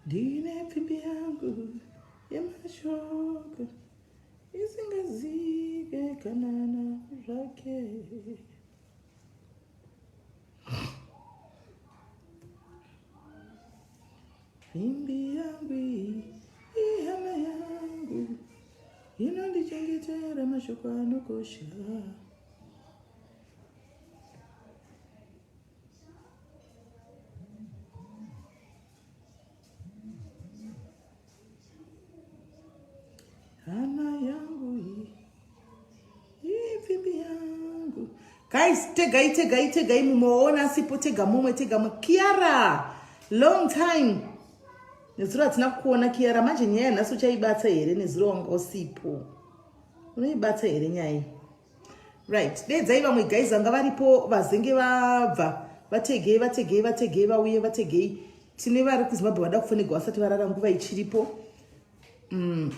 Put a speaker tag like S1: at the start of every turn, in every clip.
S1: Ndine pfimbi yangu yemashoko isingazive kana zvake. Pfimbi yangu ihama yangu inondichengetera mashoko anokosha. Hana yangu ipfimbi yangu. Guys, tegai tegai tegai mumwe waona asipo tega mumwe tega mumwe. Kiara, long time. Nezuro hatina kukuona Kiara, manje nyaya yanhasi uchaibatsa here nezuro wanga usipo? Unoibatsa here nyaya iyi? Right, deedzai vamwe guys vanga varipo vazenge vabva vategei vategei vategei vauye vategei tine vari kuzimbabwe vada kufonegwa vasati varara nguva ichiripo mm.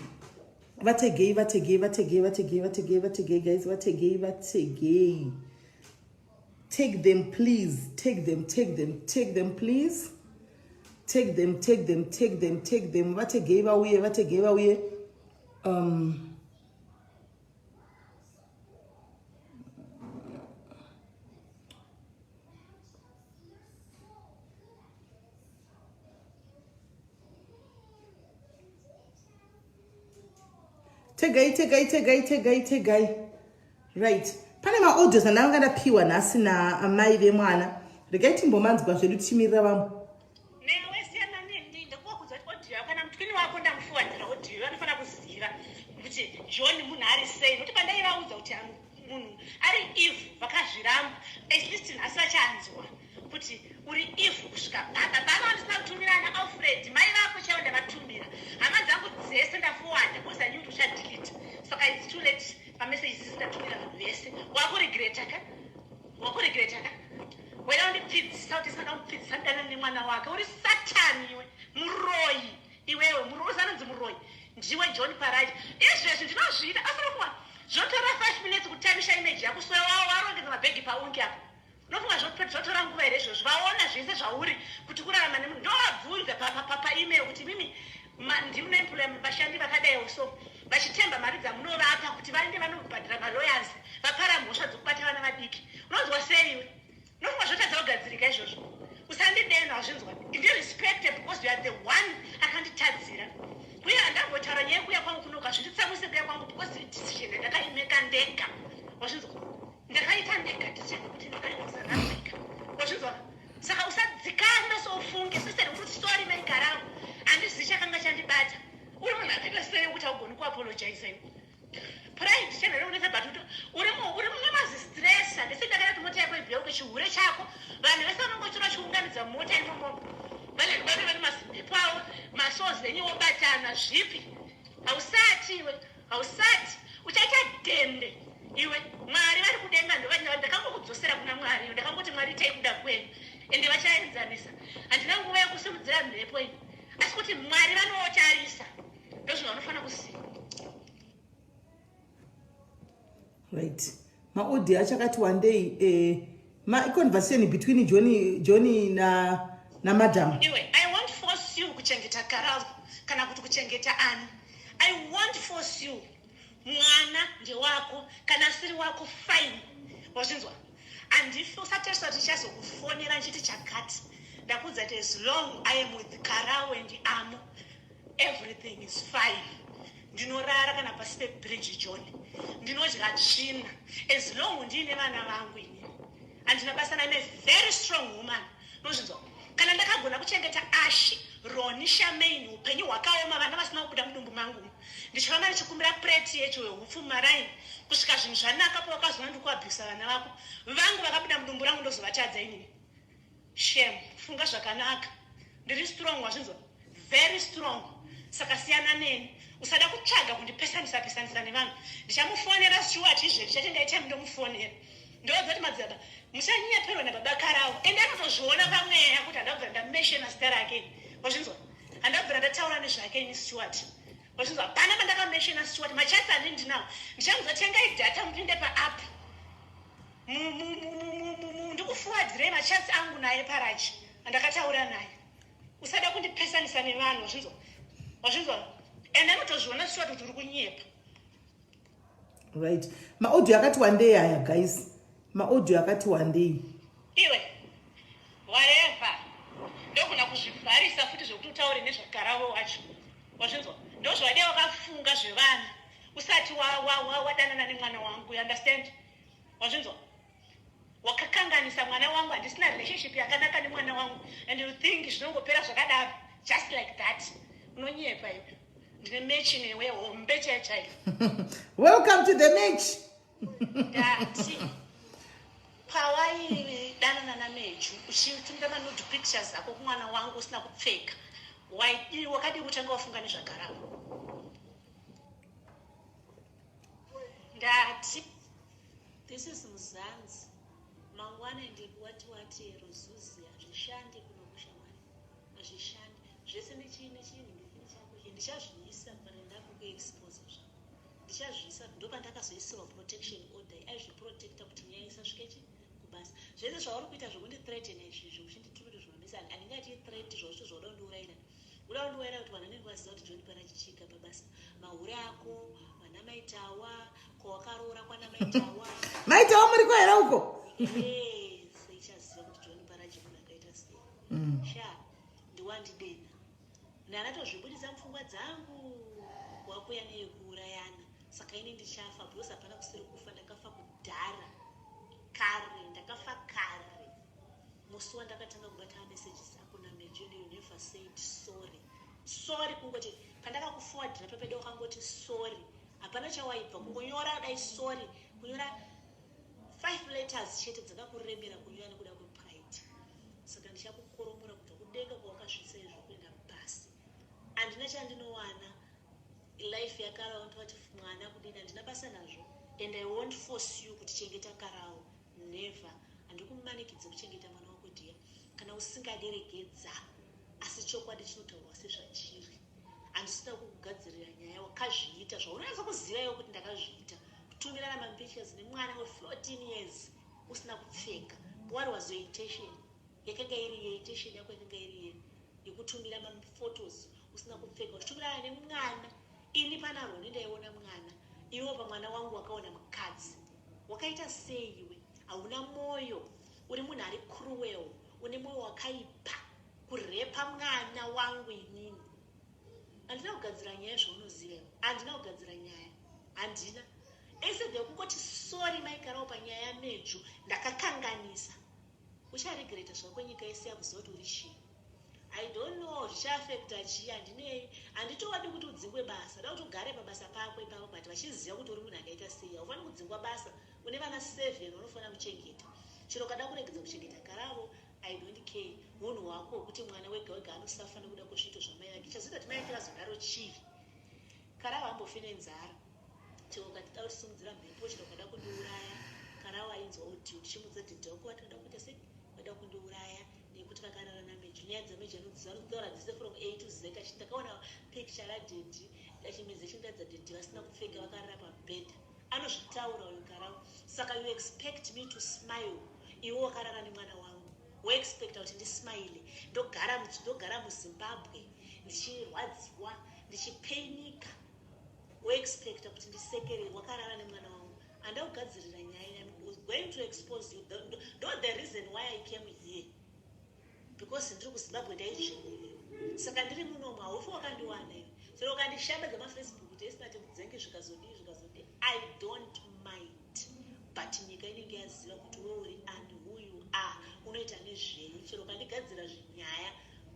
S1: vategei vategei vategei vategei vategei vategei guys vategei vategei take them please take them take them take them please take them take them take them take them vategei vauye vategei vauye um, tegai tegai tegai tegai tegai right pane maaudios andanga ndapiwa nhasi naamai vemwana regai timbomanzwa zvedu tichimirira vamwe
S2: Newe siyana neni ndakuvakuudza kuti audio yako kana mutwini wako ndamufuwadzira audio vanofanira kuziva kuti John munhu ari sei nokuti pandaivaudza kuti munhu ari eve vakazviramba at least nhasi vachanzwa kuti uri eve kusvika baba baba vandisina kutumira ana Alfred mai vako chaivo ndavatumira hama dzangu dzese ndafuwada because I knew kuti uchadelete saka it's too late pamessage sisi ndatumira vanhu vese wakuregreta ka wakuregreta ka wena undipfidzisa kuti saka mupfidzisa ndidana nemwana wake uri satani iwe muroyi iwewe muroyi usanonzi muroyi ndiwe john paraji izvezvi ndinozviita asinokuwa zvotora five minutes kutamisha image yako so warongedza mabhegi paungi apo unofunga zvotora nguva here izvozvo vaona zvese zvauri kuti kurarama nemunhu ndovabvunza paemail kuti mimi ndimunoemploya vashandi vakadai so vachitemba mari dzamunovapa kuti vaende vanobhadhara malawyers vapara mhosva dzokubata vana vadiki unonzwa sei iwe unofunga zvotadza kugadzirika izvozvo usandidena wazvinzwa ndirespecte because you are the one akanditadzira uye handambotaura nyaya yekuuya kwangu kunoka zvinditsamwise kuya kwangu because decision yandakaimeka ndega wazvinzwa ndakaita ndega decision yekuti ndakaenda kusouth africa wazvinzwa saka usadzikama soufunge sister kuti sorry maikaravo handizivi chakanga chandibata uri munhu akaita sei wekuti haugoni kuapologiza iwe pride channel unetsa but uri uri mune mazistress handisi ndakaita kuti mota yako ibheuke chihure chako vanhu vese vanongotora chiunganidza mota imomo vanenge vane vane mazimhepo avo masozi enyu obatana zvipi hausati iwe hausati uchaita dhende iwe mwari vari kudenga ndovakangokudzosera kuna mwari iwe ndakangoti mwari itei kuda kwenyu ende vachaenzanisa handina nguva yekusimudzira mhepo iyi asi kuti mwari vanotarisa ndozvinhu vanofanira kuziva
S1: right maaudio acho akati wandei eh, maconversation between johnny, johnny na namadam
S2: iwe i won't force you kuchengeta karau kana kuti kuchengeta ani i won't force you mwana ndewako kana asiri wako fine wazvinzwa handifi usatarisa kuti ndichazokufonera ndichiti chakati ndakuudza kuti as long i am with karau and amo everything is fine ndinorara kana pasi pebridge john ndinodya tsvina as long ndiine vana vangu ini handina basa naime very strong woman unozvinzwa kana ndakagona kuchengeta ashi roni shamain upenyu hwakaoma vana vasina kubuda mudumbu mangu ndichifamba ndichikumbira preti yecho yehupfu mumaraini kusvika zvinhu zvanaka pawakazoona ndikuabhusa vana vako vangu vakabuda mudumbu rangu ndozovatadza inini shem funga zvakanaka ndiri strong wazvinzwa very strong saka siyana neni usada kutsvaga kundipesanisa pesanisa nevanhu ndichamufonera stuart izvezvi ndichatenga itime ndomufonera ndoudza kuti madzibaba musanyeperwa nababa karawo ende anotozviona pamweya kuti handabvira ndameshena zita rake wazvinzwa handabvira ndataura nezvake ini stuart wazvinzwa hapana pandakameshena stuart machats andi ndinawo ndichamuudza tengai data mupinde paapp ndikufuwadzirei machats angu naye parachi andakataura naye. Usada kundipesanisa nevanhu, wazvinzwa? Wazvinzwa? And anotozviona sure kuti uri kunyepa.
S1: Right, maaudio akati wandei aya guys, maaudio akati wandei.
S2: Iwe whatever, ndogona kuzvivharisa futi zvekuti utaure nezvakaravo wacho, wazvinzwa? Ndozvadai wakafunga zvevana usati wadanana nemwana wangu, you understand? Wazvinzwa? Wakakanganisa mwana wangu. Handisina relationship yakanaka nemwana wangu and you think zvinongopera zvakadaro just like that? Unonyepa iwe. Ndine match newe hombe chaiyo chaiyo.
S1: Welcome to the match.
S2: Ndati pawaidanana naMeju uchitumira manude pictures ako kumwana wangu usina kupfeka, wakadii kutanga wafunga nezvakaravo? Ndati
S3: This is Mzansi. Mangwana ndikuwati wati ruzuzi hazvishandi kuno kushamwari. Hazvishandi. Zvese nechii nechii ndingifini chako ichi ndichazviisa kana ndakukuexpose zvako. Ndichazviisa ndopandakazoisirwa protection order aizviprotecta kuti nyaya isasvike chi kubasa. Zvese zvauri kuita zvekundithreaten izvi uchinditumira zvimamesa handingati threat zvaucho zvauda kundiurayira. Uda kundiurayira kuti vanhu vanenge vaziva kuti John Parachichika pabasa. Mahure ako, vana Maitawa, kwawakaroora kwana Maitawa.
S1: Maitawa muri kwaera uko?
S3: Yes, ichaziva kuti John Parachi munhu akaita sei. Sha, ndiwandidena. Ndanatozvibudisa mupfungwa dzangu wakuya neyekuurayana. Saka ini ndichafa because hapana kusiri kufa, ndakafa kudhara. Kare, ndakafa kare. Musi wandakatanga kubata messages ako naMejo and you never said sorry. Sorry kungoti pandakakuforwardira pepedo wakangoti sorry. Hapana chawaibva kungonyora dai sorry kunyora 5 letters chete dzakakuremera kunyora nekuda kwepride. Saka ndichakukoromora kubva kudenga kwawakasvitsa izvo kuenda pasi. Handina chandinowana life yaKarao ndovati mwana kudini handina basa nazvo and I won't force you kuti chengeta Karao. Never. Handikumanikidzi kuchengeta mwana wako dear. Kana usingaderegedza asi chokwadi chinotaurwa sezvachiri. Handisina kukugadzirira nyaya, wakazviita zvaunonyatsa kuziva iwe kuti ndakazviita. Kutumirana mapictures nemwana we14 years usina kupfeka. What was your intention? Yakanga iri ye intention yako yakanga iri ye yekutumira maphotos usina kupfeka uchitumirana nemwana. Ini pana Roni ndaiona mwana, iwo pamwana wangu wakaona mukadzi. Wakaita sei iwe? Hauna moyo, uri munhu ari cruel, une moyo wakaipa kurepa mwana wangu inini. Handina kugadzira nyaya zvaunoziva iwe. Handina kugadzira nyaya. Handina. Instead yekungoti sorry Maikarawo panyaya yaMeju ndakakanganisa. Ucharegreta zvako nyika yese yakuziva kuti uri chii. I don't know zvichaafecta chii handinei. Handitowadi kuti udzingwe basa. Da kuti ugare pabasa pako ipapo but vachiziva kuti uri munhu akaita sei. Haufaniri kudzingwa basa. Une vana 7 vanofanira kuchengeta. Chero ukada kuregedza kuchengeta Karavo, I don't care. Hunhu hwako hwekuti mwana wega wega anosafa nekuda kwezviito zvamai vake. Chazoita kuti mai vake vazodaro chii? Karavo hambofi nenzara. Chero ukatida kutisimudzira mhepo, chero ukada kundiuraya, Karavo ainzwa audio ndichimudza dhedhi wako vati vada kuita sei? Vada kundiuraya nekuti vakarara naMeju. Nyaya dzaMeju anodziziva, anodzitaura dzese from A to Z. Achiti ndakaona picture radhedhi, achimedza chindiratidza dhedhi vasina kupfeka vakarara pamubhedha. Anozvitaura uyu Karavo. Saka you expect me to smile iwe wakarara nemwana wangu? Woexpecta kuti ndismile ndogara ndogara muZimbabwe ndichirwadziwa ndichipainika? Woexpecta kuti ndisekerere wakarara nemwana wangu? Handina kugadzirira nyaya. I'm going to expose you. Ndo the reason why I came here, because ndiri kuZimbabwe ndaidzvinyirirwa. Saka ndiri munomu haufi wakandiwana iwe. Chero ukandishambadza mafacebook kuti esina timudzenge zvikazodii zvikazodii, I don't mind, but nyika inenge yaziva kuti we uri ani, who you are, unoita nezvei. Chero ukandigadzira zvinyaya,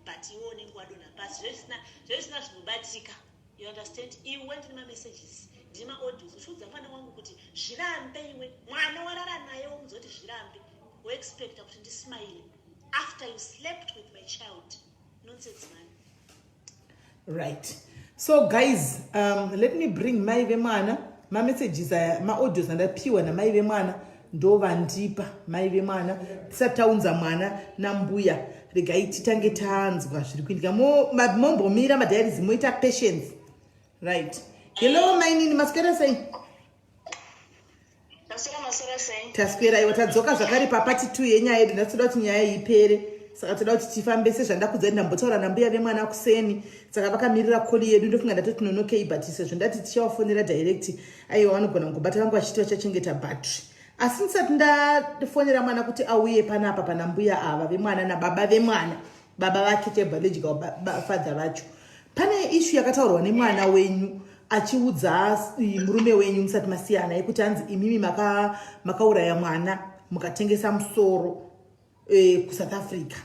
S3: but iwe unenge wadonha pasi zvezvisina zvinobatika, you understand? Iwe ndine mamessages, ndine maaudios uchiudza mwana wangu kuti zvirambe. Iwe mwana warara naye womudza kuti zvirambe, woexpecta kuti ndismile after you slept with my child? Nonsense, man.
S1: Right, so guys, let me bring mai vemwana. Mamessages aya, maaudios andapiwa namai vemwana, ndo vandipa mai vemwana. Tisati taunza mwana nambuya, regai titange tanzwa zviri kuitika. Mombomira madiaries, moita patience. Right, hello mainini, maswera sei?
S4: Maswera, maswera sei?
S1: Taswera iwa. Tadzoka zvakare papart 2 yenyaya yedu. Ndatoda kuti nyaya ipere. Saka toda kuti tifambe sezvandakudza ndambotaura nambuya vemwana kuseni. Saka vakamirira koli yedu ndofunga ndatoti nonokei but sezvo ndati tichavafonera direct aiwa vanogona kungobata vangu vachiti vachachengeta battery. Asi ndisati ndafonera mwana kuti auye panapa pana mbuya ava vemwana nababa vemwana baba vake chebiological father vacho pane ishu yakataurwa nemwana wenyu achiudza murume wenyu musati masiyana yekuti hanzi imimi makauraya maka mwana mukatengesa musoro e, kusouth africa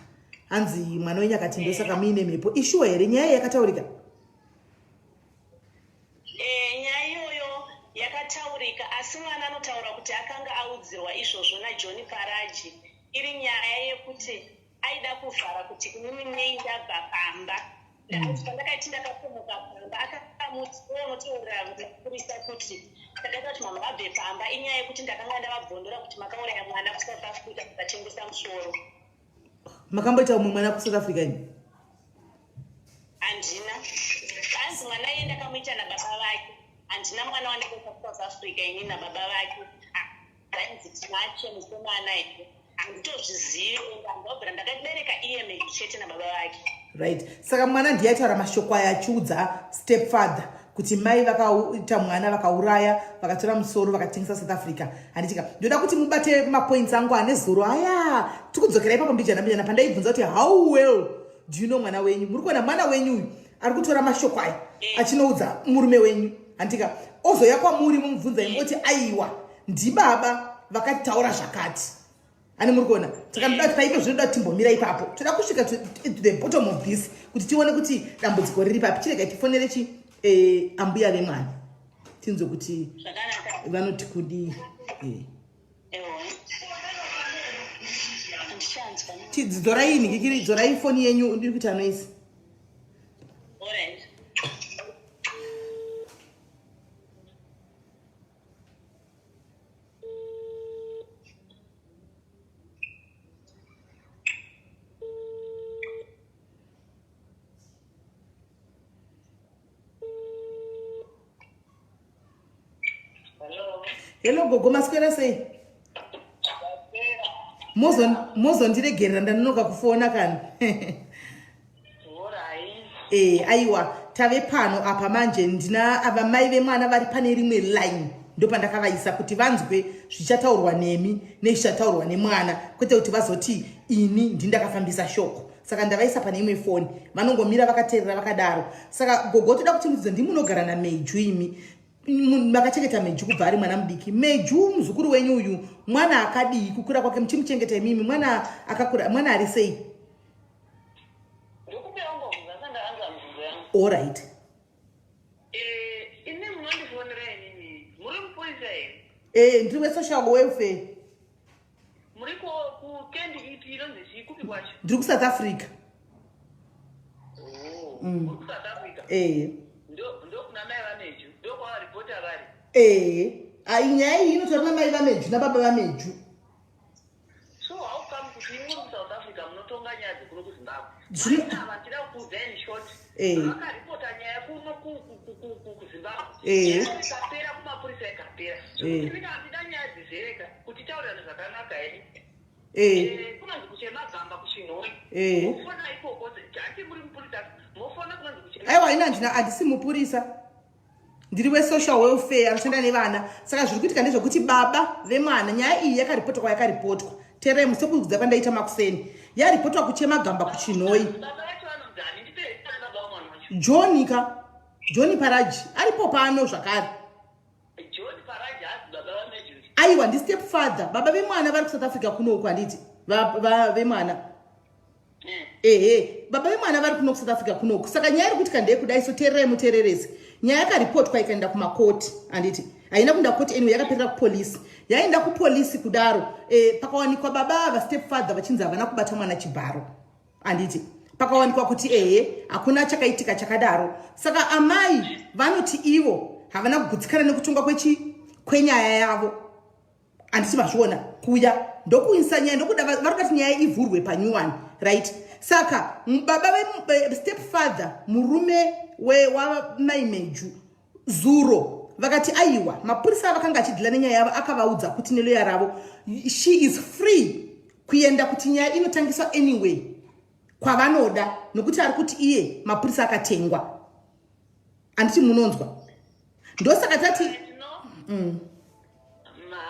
S1: hanzi mwana wenyu akati ndosaka muine mhepo ishuwa here nyaya yakataurika
S3: E, nyaya iyoyo yakataurika asi mwana anotaura kuti akanga audzirwa izvozvo naJohn Paraji iri nyaya yekuti aida kuvhara kuti inini nei ndabva pamba mm. Pandakaiti ndakapumuka pamba akamuti iwe unotaurira mapurisa kuti ndakaita kuti mama vabve pamba inyaya yekuti ndakanga ndavabvondora kuti makauraya mwana kusouth africa mukatengesa musoro
S1: Makamboita umwe mwana kusouth africa ini?
S3: Handina. Hanzi mwana iye ndakamuita nababa vake. Handina mwana wandakaita kusouth africa ini nababa vake. Hanzi tinache mukomana here? Handitozvizivi ende handobvira ndakabereka iye megi chete nababa vake.
S1: Right, saka mwana ndiye aitaura mashoko aya achiudza step father kuti mai vakaita mwana vakauraya vakatora musoro vakatengesa south africa. Handitika ndoda kuti mubate mapoints angu ane zoro aya. Tikudzokera ipapo mbijana mbijana pandaibvunza kuti how well do you know mwana wenyu. Muri kuona mwana wenyu uyu ari kutora mashoko aya achinoudza murume wenyu. Handitika ozoya kwamuri mumubvunza imi oti aiwa ndibaba vakataura zvakati. Ani muri kuona saka ndoda kuti paiko zvinoda kuti timbomira ipapo. Toda kusvika to the bottom of this kuti tione kuti dambudziko riri papi. Chirega tifonere chi eh, ambuya vemwana tinzwe kuti vanoti kudii. Eh. Dzorai nhikikiri, dzorai foni yenyu ndiri kuita noise. Hello gogo, maswera sei? Mozondiregerera ndanonoka kufona kani. Eh, aiwa tave pano apa manje ndina ava mai vemwana vari pane rimwe line ndopandakavaisa kuti vanzwe zvichataurwa nemi nezvichataurwa nemwana kwete kuti vazoti ini ndindakafambisa shoko. Saka ndavaisa pane imwe foni vanongomira vakateerera vakadaro. Saka gogo toda kuti mubvunze ndimunogara nameju imi makachengeta meju kubva ari mwana mudiki. Meju muzukuru wenyu uyu mwana akadii kukura kwake muchimuchengeta imimi mwana akakura mwana ari sei? Alright.
S4: Ine munondifonera inini muri mupurisa here?
S1: Eh, ndiri wesocial welfare.
S4: Muri kukendi ipi inonzi chii kupi kwacho?
S1: Ndiri kuSouth Africa.
S4: Oh, muri kuSouth Africa?
S1: Eh.
S4: Ndokuna mai vaMeju, ndokwavaripota vari.
S1: Eh, ai nyaya iyi inotaura namai vaMeju nababa vaMeju.
S4: So how come kuti imwe muri kuSouth Africa munotonga nyaya dzekuno kuZimbabwe? Ava ndida kukuudza in short. Vakaripota nyaya kuno kuZimbabwe. Ikapera kumapurisa ikapera. Zvekuti ndida nyaya dzizereka kuti taurirane zvakanaka here. Kunonzi kuchemagamba kuChinhoyi. Mofona ikoko hati muri mupurisa. Mofona kunonzi kuchemagamba.
S1: Aiwa ina handina handisi mupurisa. Ndiri wesocial welfare anoshanda nevana. Saka zviri kuitika ndezvekuti baba vemwana nyaya iyi yakaripotwa kwayakaripotwa. Teerai musekudza kwandaita makuseni. Yaripotwa kuchemagamba kuChinhoyi. John ka John Paraji aripo pano zvakare. Aiwa ndi step father baba vemwana vari kuSouth Africa kuno uko handiti vemwana. Ehe, baba vemwana vari kuno kuSouth Africa kunoku. Saka nyaya iri kuitika ndeyekudai, so teererai muteererese. Nyaya yakaripotwa ikaenda kumakoti handiti haina kuenda kukoti anyway, yakaperera kupolisi. Yaenda kupolisi kudaro pakawanikwa baba ava step father vachinzi havana kubata mwana chibharo handiti pakawanikwa kuti ehe hakuna chakaitika chakadaro. Saka amai vanoti ivo havana kugutsikana nekutongwa kwenyaya yavo handiti mazviona kuya ndokuisa nyaya ndokuda vari kuda kuti nyaya ivhurwe panyuwani right. Saka baba ve step father murume wamai Meju zuro vakati aiwa mapurisa vakanga achidhila nenyaya yavo akavaudza kuti neloya ravo she is free kuenda kuti nyaya inotangiswa anyway. Kwavanoda, nokuti ari kuti iye mapurisa akatengwa. Handiti munonzwa? Ndosaka tati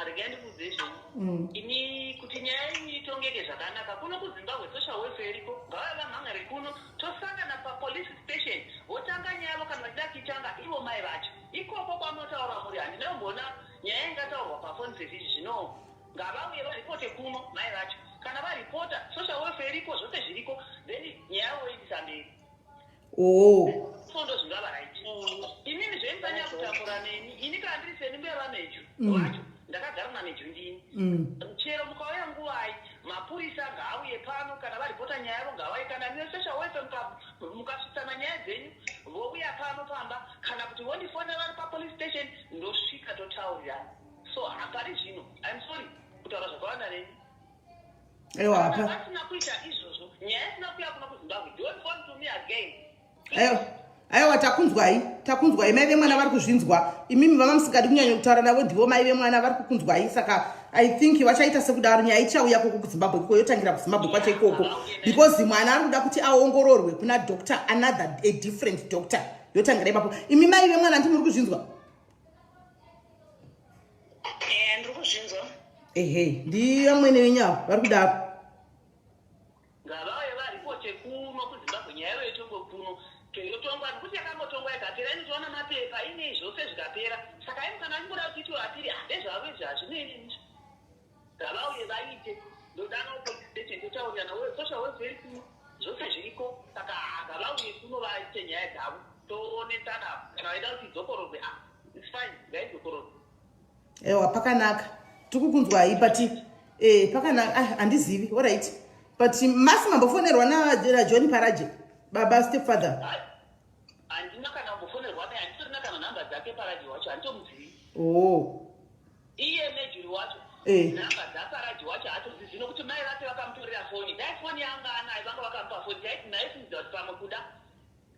S4: Regai ndikuudze zvenyu. Ini kuti nyaya iyi itongeke zvakanaka kuno kuZimbabwe, social welfare iriko, ngavave vamhangare kuno, tosangana papolice station, votanga nyaya yavo kana vachida kuitanga ivo mai vacho ikoko kwamunotaura muri. Handina kumboona nyaya ingataurwa pafoni sezvizvi. Zvino ngavauye varipote kuno mai vacho. Kana varipota, social welfare iriko, zvose zviriko, then nyaya voindisa mberi. So ndo zvingava right. Inini zvemusanyanya kutambura neni. Ini kana ndiri seni, mbuya vaMeju vacho, ndakagara naMeju ndini. Chero mukauya nguvai, mapurisa ngaauye pano. Kana varipota nyaya yavo, ngavauye. Kana nesocial welfare mukasvitsana nyaya dzenyu, vouya pano pamba, kana kuti vondifonera vari papolice station, ndosvika totaurirana. So hapari zvino, I'm sorry kutaura zvakawanda neni.
S1: Aiwa, hapa
S4: Vasina kuita izvozvo, nyaya isina kuuya kuno kuZimbabwe, don't phone to me again.
S1: Aiwa, aiwa, takunzwai, takunzwai. Mai vemwana vari kuzvinzwa. Imimi vanga musingadi kunyanya kutaura navo, ndivo mai vemwana vari kukunzwai. Saka I think vachaita sekudaro. Nyaya ichauya koko kuZimbabwe ikoko, yotangira kuZimbabwe kwacho ikoko, because mwana ari kuda kuti aongororwe kuna doctor, another, a different doctor, yotangira ipapo. Imi mai vemwana, ndi muri kuzvinzwa?
S2: Eh, ndiri kuzvinzwa.
S1: Ehe, ndiyamwene venyu avo vari kudaro.
S4: Ngavauye varipote kuno kuZimbabwe, nyaya iyoyo itongwe kuno, yotongwa, nekuti yakangotongwa ikapera, inotoona mapepa inei, zvose zvikapera. Saka imi kana vachingoda kuti itiwe apiri, handezvavo izvi, hazvinei. Ngavauye vaite, ndodana police station, totaurirana. Social welfare kuno, zvose zviriko. Saka ngavauye kuno vaite nyaya dzavo, toonesana. Kana vaida kuti idzokororwe, ah, it's fine, ngaidzokororwe.
S1: Ewa, pakanaka, tiri kukunzwai, but pakanaka. Ah, handizivi. Alright, but masi mambofonerwa naJohn Paraje, baba, stepfather?
S4: Handina kana kumbofonerwa naye, handitorina kana nhamba dzake. Paraje wacho handitomuzivi. Iye Mejuri wacho, nhamba dzaParaji wacho haatozivi, nokuti mai vake vakamutorera foni. Dai foni yanga anayo, vanga vakamupa foni, taiti naifungidzira kuti pamwe kuda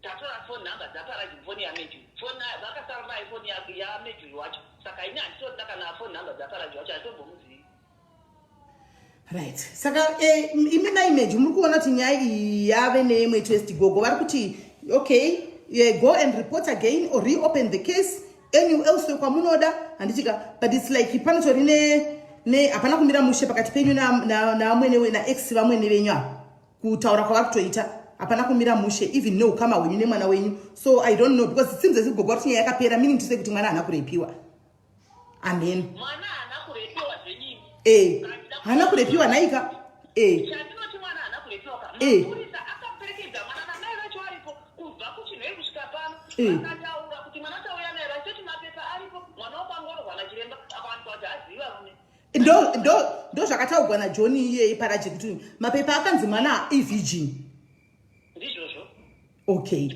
S4: tatora foni, nhamba dzaParaji mufoni yaMejuri, foni vakasara nayo, foni yaMejuri wacho. Saka ini handitorina kana foni nhamba dzaParaji wacho, handitombomuzivi.
S1: Right, saka imi maimeji muri kuona kuti nyaya iyi yave neimwe twist. Gogo vari kuti, okay, yeah, go and report again or reopen the case any elsewhere kwamunoda, handitika? But it's like panotori ne hapana kumira mushe pakati penyu navamwene, naex vamwene venyu ava. Kutaura kwavari kutoita, hapana kumira mushe, even neukama hwenyu nemwana wenyu. So I don't know, because it seems as if gogo vari kuti nyaya yakapera, meaning to say kuti mwana haana kurepiwa. Amen.
S4: Mwana haana kurepiwa zvenyini.
S1: Haana kurepiwa nhaika?
S4: Chandinoti mwana haana kurepiwa ka, mapurisa akaperekedza mwana namai vacho aripo kubva kuChinhoi kusvika pano. Vakataura kuti mwana tauya naye, vachitoti mapepa aripo, mwana wakwangororwa nachiremba, akawanikwa kuti hazivi varume.
S1: Ndo zvakataurwa naJohn iyeye Paraje, kuti mapepa akanzi mwana ivirgin.
S4: Ndizvozvo.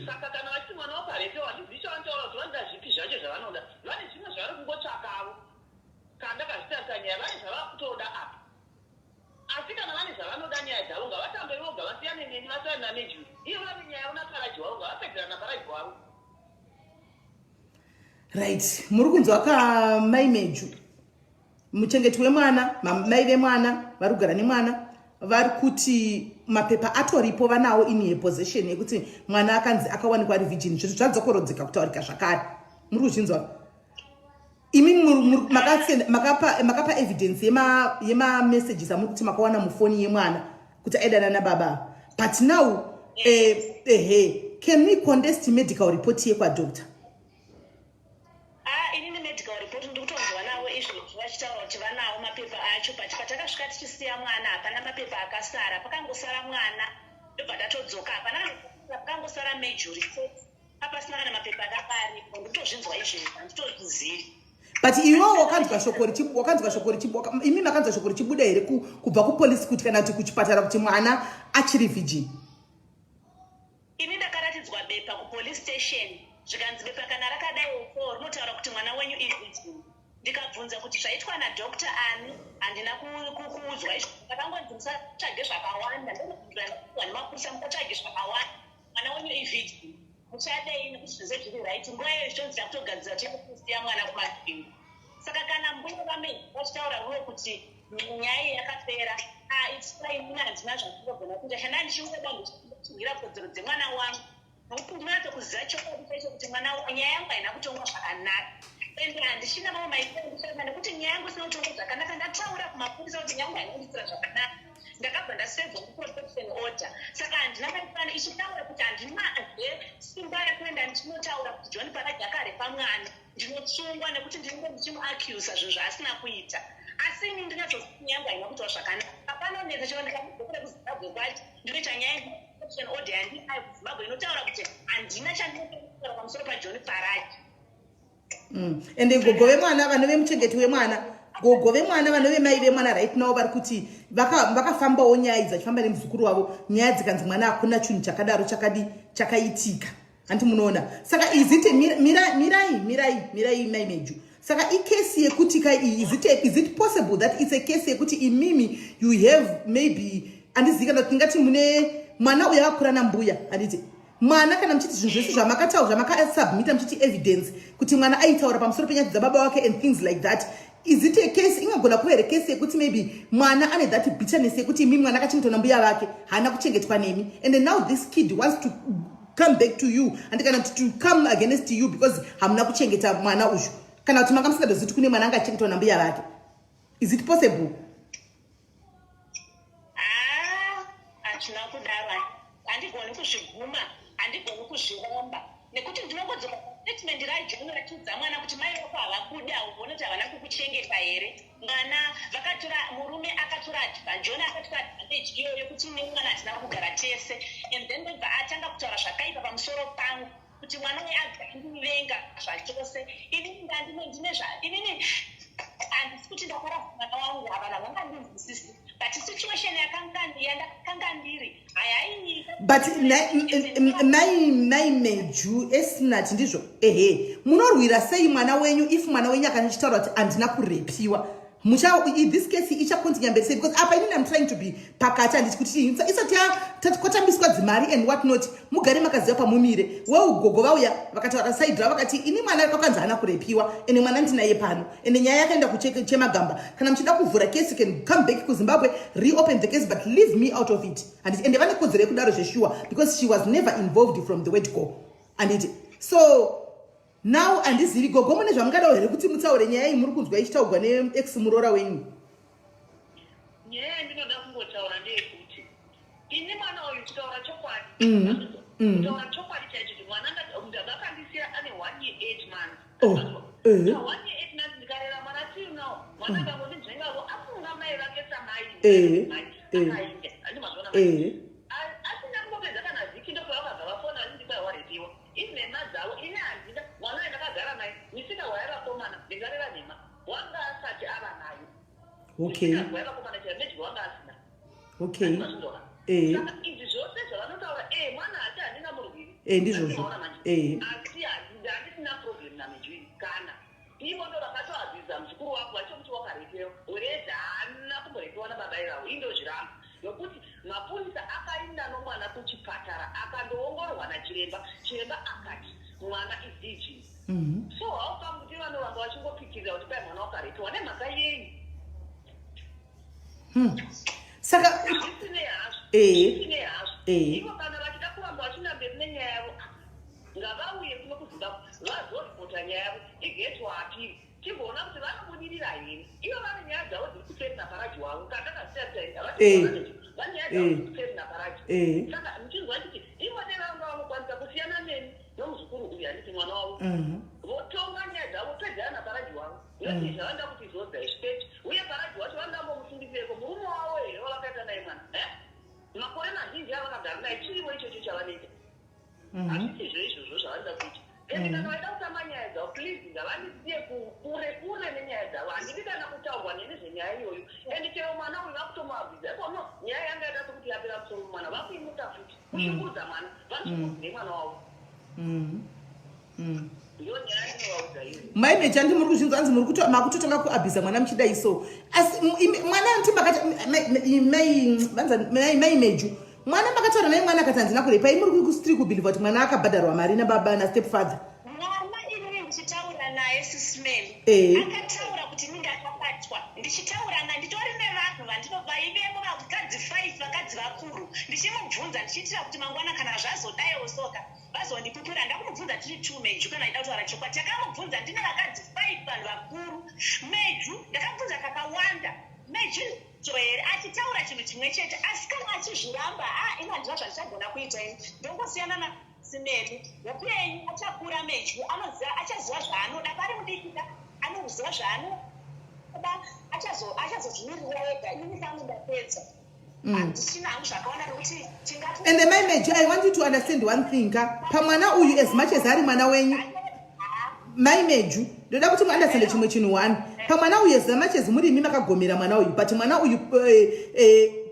S4: Saka kana vachiti mwana wakarepewa, handizivi chavanotaura kuti vanoda zvipi zvacho zvavanoda. Vane zvimwe zvavari kungotsvakavo. Kana ndakazvitarisa nyaya, vane zvavava kutoda apa. Asi kana vane zvavanoda, nyaya dzavo ngavatambe voga, vasiyane neni, vasiyane naMejuri. Ivo vane nyaya yavo naParaji wavo, ngavapedzerana naParaji wavo.
S1: Right, muri kunzwa kamaimeju, muchengeti wemwana, mai vemwana vari kugara nemwana vari kuti mapepa atoripo, vanawo in possession yekuti mwana akanzi akawanikwa ari virgin. Zvinhu zvadzokorodzeka kutaurika zvakare. Muri kuzvinzwa imi? Makapa evidence yemamessages amuri kuti makawana mufoni yemwana kuti aidana nababa. But now, ehe, can we contest medical report yekwadoctor?
S2: Ah, inini medical report ndiri kutonzwa navo izvozvo vachitaura kuti vanawo mapepa acho, but patakasvika tichisiya mwana hapana mapepa akasara, pakangosara mwana ndobva tatodzoka. Hapana kana, pakangosara Mejuri, apasina kana mapepa akanga aripo. Ndikutozvinzwa izvezvi, handitozvizivi.
S1: But iwewo wakanzwa shoko imi makanzwa shoko richibuda here kubva kupolisi kuti, kana kuti kuchipatara, kuti mwana achiri virgin?
S2: Ini ndakaratidzwa bepa kupolice station, zvikanzi bepa kana rakadai so rinotaura kuti mwana wenyu ivirgin. Ndikabvunza kuti zvaitwa nadoctor ani, handina kuudzwa izvo. Ndakangonzi musatsvage zvakawanda, ndokupindura nemapurisa, musatsvage zvakawanda, mwana wenyu ivirgin, muchadei nekuti zvese zviri right. Nguva iyoyo zvitonzi takutogadzira tikusiya mwana kuMasvingo. Saka kana mbuya vame vachitaura ivo kuti nyaya iyi yakapera, ah, maitira inini handina zvandinogona kuita. Chandanga ndichingoda ndechirwira kodzero dzemwana wangu, nokuti ndinonyatsokuziva chokwadi chaicho kuti mwana nyaya yangu haina kutongwa zvakanaka, ende handichina mamwe maitiro andichaita nekuti nyaya yangu isina kutongwa zvakanaka. Ndataura kumapurisa kuti nyaya yangu haina kuitira zvakanaka, ndakabva ndasevhwa kuprotection order, saka handina maitiro ichitaura kuti handinazve simba rekuenda ndichinotaura kuti John Paraji akarepa mwana. Ndinotsungwa nekuti ndinenge ndichimuaccusa zvinhu zvaasina kuita, asi ini ndinatsoziva yangu haina kuitwa zvakanaka. Panonetsa chero ndikamudzokera kuZimbabwe kwacho, ndinoita nyaya yeprotection order yandinayo kuZimbabwe inotaura kuti handina chandinotaura pamusoro paJohn Paraji.
S1: Ende gogo vemwana vanove muchengeti wemwana, gogo vemwana vanove mai vemwana right now vari kuti vakafambawo nyaya idzi vachifamba nemuzukuru wavo, nyaya dzikanzi mwana hakuna chinhu chakadaro chakadi chakaitika, handi munoona? Saka is it mirai, mirai, mirai, mai Meju. Saka icase yekuti ka iyi, is it possible that it's a case yekuti imimi you have maybe, handizivi kana tingati mune mwana uyo akakura nambuya, handiti? Mwana kana muchiti zvinhu zvese zvamakataura, zvamakasubmita muchiti evidence kuti mwana aitaura pamusoro penyaya dzababa wake and things like that, is it a case, ingagona kuva here case yekuti maybe mwana ane that bitterness yekuti imi mwana akachengetwa nambuya vake, haana kuchengetwa nemi, and then now this kid wants to come back to you and kana kuti to come against you because hamuna kuchengeta mwana uyu, kana kuti manga musingatozivi kuti kune mwana anga achengetwa nambuya vake? Is it possible?
S2: Haa, hazvina kudaro. Handigoni kuzviguma, handigoni kuzviramba, nekuti ndinongodzoka statement raJohn rachiudza mwana kuti mai vako havakuda, uone kuti havana kukuchengeta here. Mwana vakatora, murume akatora, John akatora advantage iyoyo yekuti nemwana hatina kugara tese, and then ndobva atanga kutaura zvakaipa pamusoro pangu kuti mwana uyu abva andivenga zvachose. Inini ndandine zva inini handisi kuti ndakarasa mwana wangu, havana vangandinzwisisi, but situation yandakanga ndiri hayaini.
S1: But mai Meju, Esnat, ndizvo ehe, munorwira sei mwana wenyu if mwana wenyu akanichitaura kuti handina kurepiwa? Mucha this case ichacontinue mberi sei? Because apa inini am trying to be pakati, handiti, kuti isati kwatambiswa dzimari and what not, mugare makaziva pamumire. Weugogo vauya vakataura side ravo, vakati ini mwana kakanzi haana kurepiwa, ende mwana ndinaye pano, ende nyaya yakaenda kuchemagamba. Kana muchida kuvhura case, can come back kuZimbabwe, reopen the case, but leave me out of it, handiti? Ende vane kodzero yekudaro zveshuwa because she was never involved from the word go, handiti? So now handizivi, gogo, mune zvamungadawo here kuti mutaure nyaya iyi muri kunzwa ichitaurwa neex muroora wenyu?
S4: Nyaya yandinoda kungotaura ndeyekuti ini mwana uyu, kutaura chokwadi, kutaura chokwadi chaicho, kuti mwana vakandisiya ane 1 year 8 months. 1 year 8 months ndikarera mwana till now. Mwana akangondinzvengavo, afunga mai vake samai, akainda, handimazvona? Asina kungopedza kana vhiki, ndopavakabva vafona vachindi warepiwa. Inhema dzavo. Ini handina mwana uyu ndakagara naye misika waivakomana, ndingareva nhema, wanga asati ava nayo. Waivakomana chaimeji wanga asina. Saka izvi zvose zvavanotaura, mwana hati handina murwiri.
S1: Ndizvozvo.
S4: Asi handisina problem naMejui kana ivo ndo vakatoabhiza muzukuru wako vachokuti wakarepewa, whereas haana kumborepewa nababa ivavo. Indozviramba nokuti mapurisa akainda nomwana kuchipatara akandoongororwa nachiremba. Chiremba akati mwana ivirgin. So how come kuti vanoramba vachingopikirira kuti pai mwana wakarepewa nemhaka yei?
S1: Saka
S4: zvisinei hazvo, zvisinei hazvo, ivo kana vachida kuramba vachinda mberi nenyaya yavo, ngavauye kuno kuZimbabwe vazoripota nyaya yavo, igetwa appeal, timboona kuti vanobudirira here. Ivo vane nyaya dzavo dziri kuseri naParaji wavo kandakazvitarisa, vane nyaya dzavo dziri kuseri naParaji. Saka muchinzwa chiti ivo nevanga vanokwanisa kusiyana neni nomuzukuru uyu, handiti mwana wavo, votonga nyaya dzavo, pedzana naParaji wavo, noti zvavanoda kuti zodza izvi. Uye Paraji wacho vanoda mbomusungisireko murume wavo here wavakaita naye mwana makore mazhinji avakagara naye? Chirivo ichocho chavanoita, hazvisizvo izvozvo zvavanoda kuita. Ende kana vaida kutamba nyaya dzavo, please ngavandisiye kure kure nenyaya dzavo. Handidi kana kutaurwa neni zvenyaya iyoyo. Ende chero mwana uyu vakutomuabhiza ikono, nyaya yanga yaita sekuti yapera musoro, mwana vakuimuka futi kushungurudza mwana. Vanoshungurudzei mwana wavo? Ndiyo nyaya inovaudza iyo.
S1: Mai Mechandi, muri kuzvinzwa? Anzi muri makutotanga kuabhiza mwana muchidai so, asi mwana anti makati mai Meju, mwana makataura naye, mwana akati handina kurepa. Muri kustiri kubelieva kuti mwana akabhadharwa mari nababa nastep father?
S2: Mwana inini ndichitaura naye, Sismel, akataura kuti inini ndakabatwa. Ndichitaura naye, nditori nevanhu vandino vaivemo vakadzi. vakadzi five, vakadzi vakuru, ndichimubvunza ndichiitira kuti mangwana kana zvazodaiwo soka vazondipupura. Ndakumubvunza tiri two, Meju, kana ida kutaura chokwadi. Takamubvunza ndine vakadzi five, vanhu vakuru. Meju, ndakabvunza kakawanda, Meju here achitaura chinhu chimwe chete, asi kana achizviramba, a ini handina zvandichagona kuita. Ini ndongosiyana nasimeli upenyu. Achakura Meju, anoziva, achaziva zvaanoda. Pari mudikika anoziva zvaanoda, achazozvimirira ega. Inini kangu ndapedza. Handisina hangu zvakawanda nokuti tingati
S1: And mai Meju, I want you to understand one thing ka. Pamwana uyu, as much as ari mwana wenyu, mai Meju, ndoda kuti muunderstande chimwe chinhu one. Pamwana uyu, as much as muri imi makagomera mwana uyu, but mwana uyu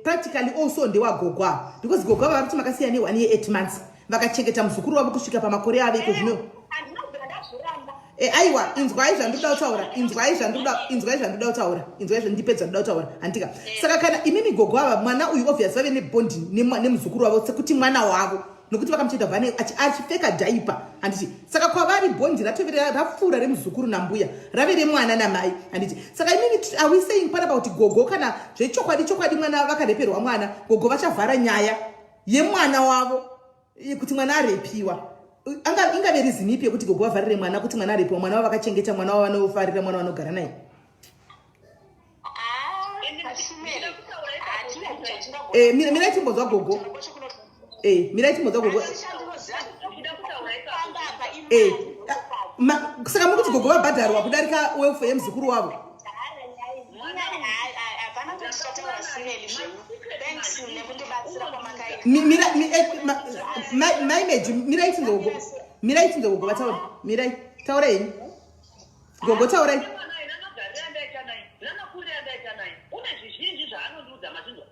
S1: practically also ndewagogwa, because gogwa vari kuti makasiya ne1 year 8 months, vakachengeta muzukuru wavo kusvika pamakore avo iko zvino.
S2: Handinobvira ndazviramba.
S1: Aiwa, inzwai zvandoda kutaura, inzwai zvandoda kutaura, inzwai zvandipedza zvandoda kutaura, handika? Saka kana imimi gogo ava, mwana uyu obvious vave nebond nemuzukuru wavo sekuti mwana wavo, nokuti vakamucheta vane achipfeka diaper, handiti? Saka kwavari bond ratove rapfuura remuzukuru nambuya, rave remwana namai, handiti? Saka imimi, are we saying panapa kuti gogo, kana zvechokwadi chokwadi mwana vakareperwa mwana, gogo vachavhara nyaya yemwana wavo kuti mwana arepiwa? Ingave reason ipi yekuti gogo vavharire mwana kuti mwana arepiwa, mwana wavo vakachengeta, mwana wavo vanofarira, mwana vanogara naye? Mirai timbonzwa gogo. Mirai timbonzwa gogo. Saka mukuti gogo vabhadharwa kudarika welfare yemuzukuru wavo?
S2: Hapana kuti tichataura simeli zvenyu. Thanks nekundibatsira kwamakaita.
S1: Mai Meju, mirai tinzwe gogo, mirai tinzwe gogo vataura. Mirai, taurai henyu gogo, taurai.
S4: Mwana uyu, namagariro andaita naye, namakuriro andaita naye, une zvizhinji zvaanondiudza, mazvinzwa?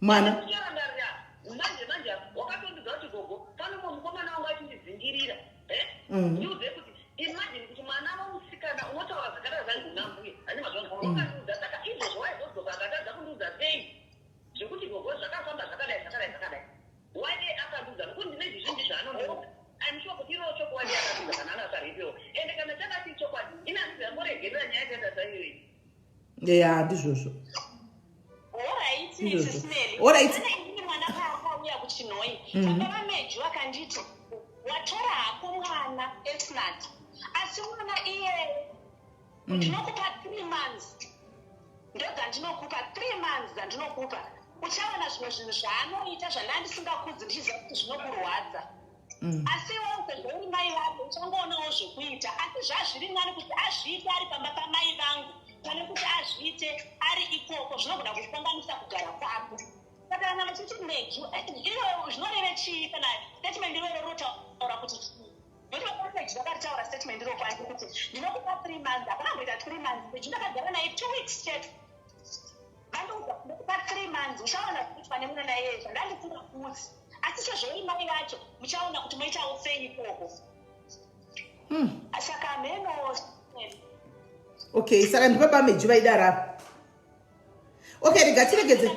S1: Mwana.
S4: Ticharangarira manje manje, wakatondiudza kuti gogo, pano mumwe mukomana wangu achindidzingirira. Ndiudze kuti imagine kuti mwana womusikana unotaura zvakadai zvanzi nambuya ani mazvona. Wakandiudza, saka izvozvo waizodzoka akatadza kundiudza sei zvekuti gogo zvakafamba zvakadai zvakadai zvakadai? Wade akandiudza nokuti ndine zvizhinji zvaanondiudza. I'm sure kuti iriwo chokwadi akandiudza kana ana akarepiwa, ende kana chakati chokwadi, ini handizamboregerera nyaya yakaita saiyoyi.
S1: Ya, ndizvozvo.
S2: Alright.
S1: Ndizvozvo.
S2: Sisimeli.
S1: Alright.
S2: Inini mwana paakauya kuChinhoi, baba vaMeju vakanditi, watora hako mwana Esnat, asi mwana iyeye ndinokupa 3 months, ndodzandinokupa 3 months dzandinokupa, uchaona zvimwe zvinhu zvaanoita zvandandisingakudzi ndichiziva kuti zvinokurwadza. Asi iwewo sezvo uri mai vako uchangoonawo zvekuita, asi zvazviri nani kuti azviite ari pamba pamai vangu pane kuti azviite ari ikoko, zvinogona kukanganisa kugara kwako. Saka kana vachiti Meju, iyo zvinoreve chii? Kana statement iroro rotaura kuti chii? Nokuti Meju vakaritaura statement iro kwandi kuti ndinokupa 3 months, hapana kumboita 3 months. Meju ndakagara naye 2 weeks chete. Vandiudza ndinokupa 3 months, uchaona zvikuitwa nemwana iyeye zvandandisingakuudzi, asi sezvo uri mai vacho muchaona kuti moitawo sei ikoko. Saka mheno.
S1: Okay, saka ndibaba Meju vaidara. Okay, rega tiregedze.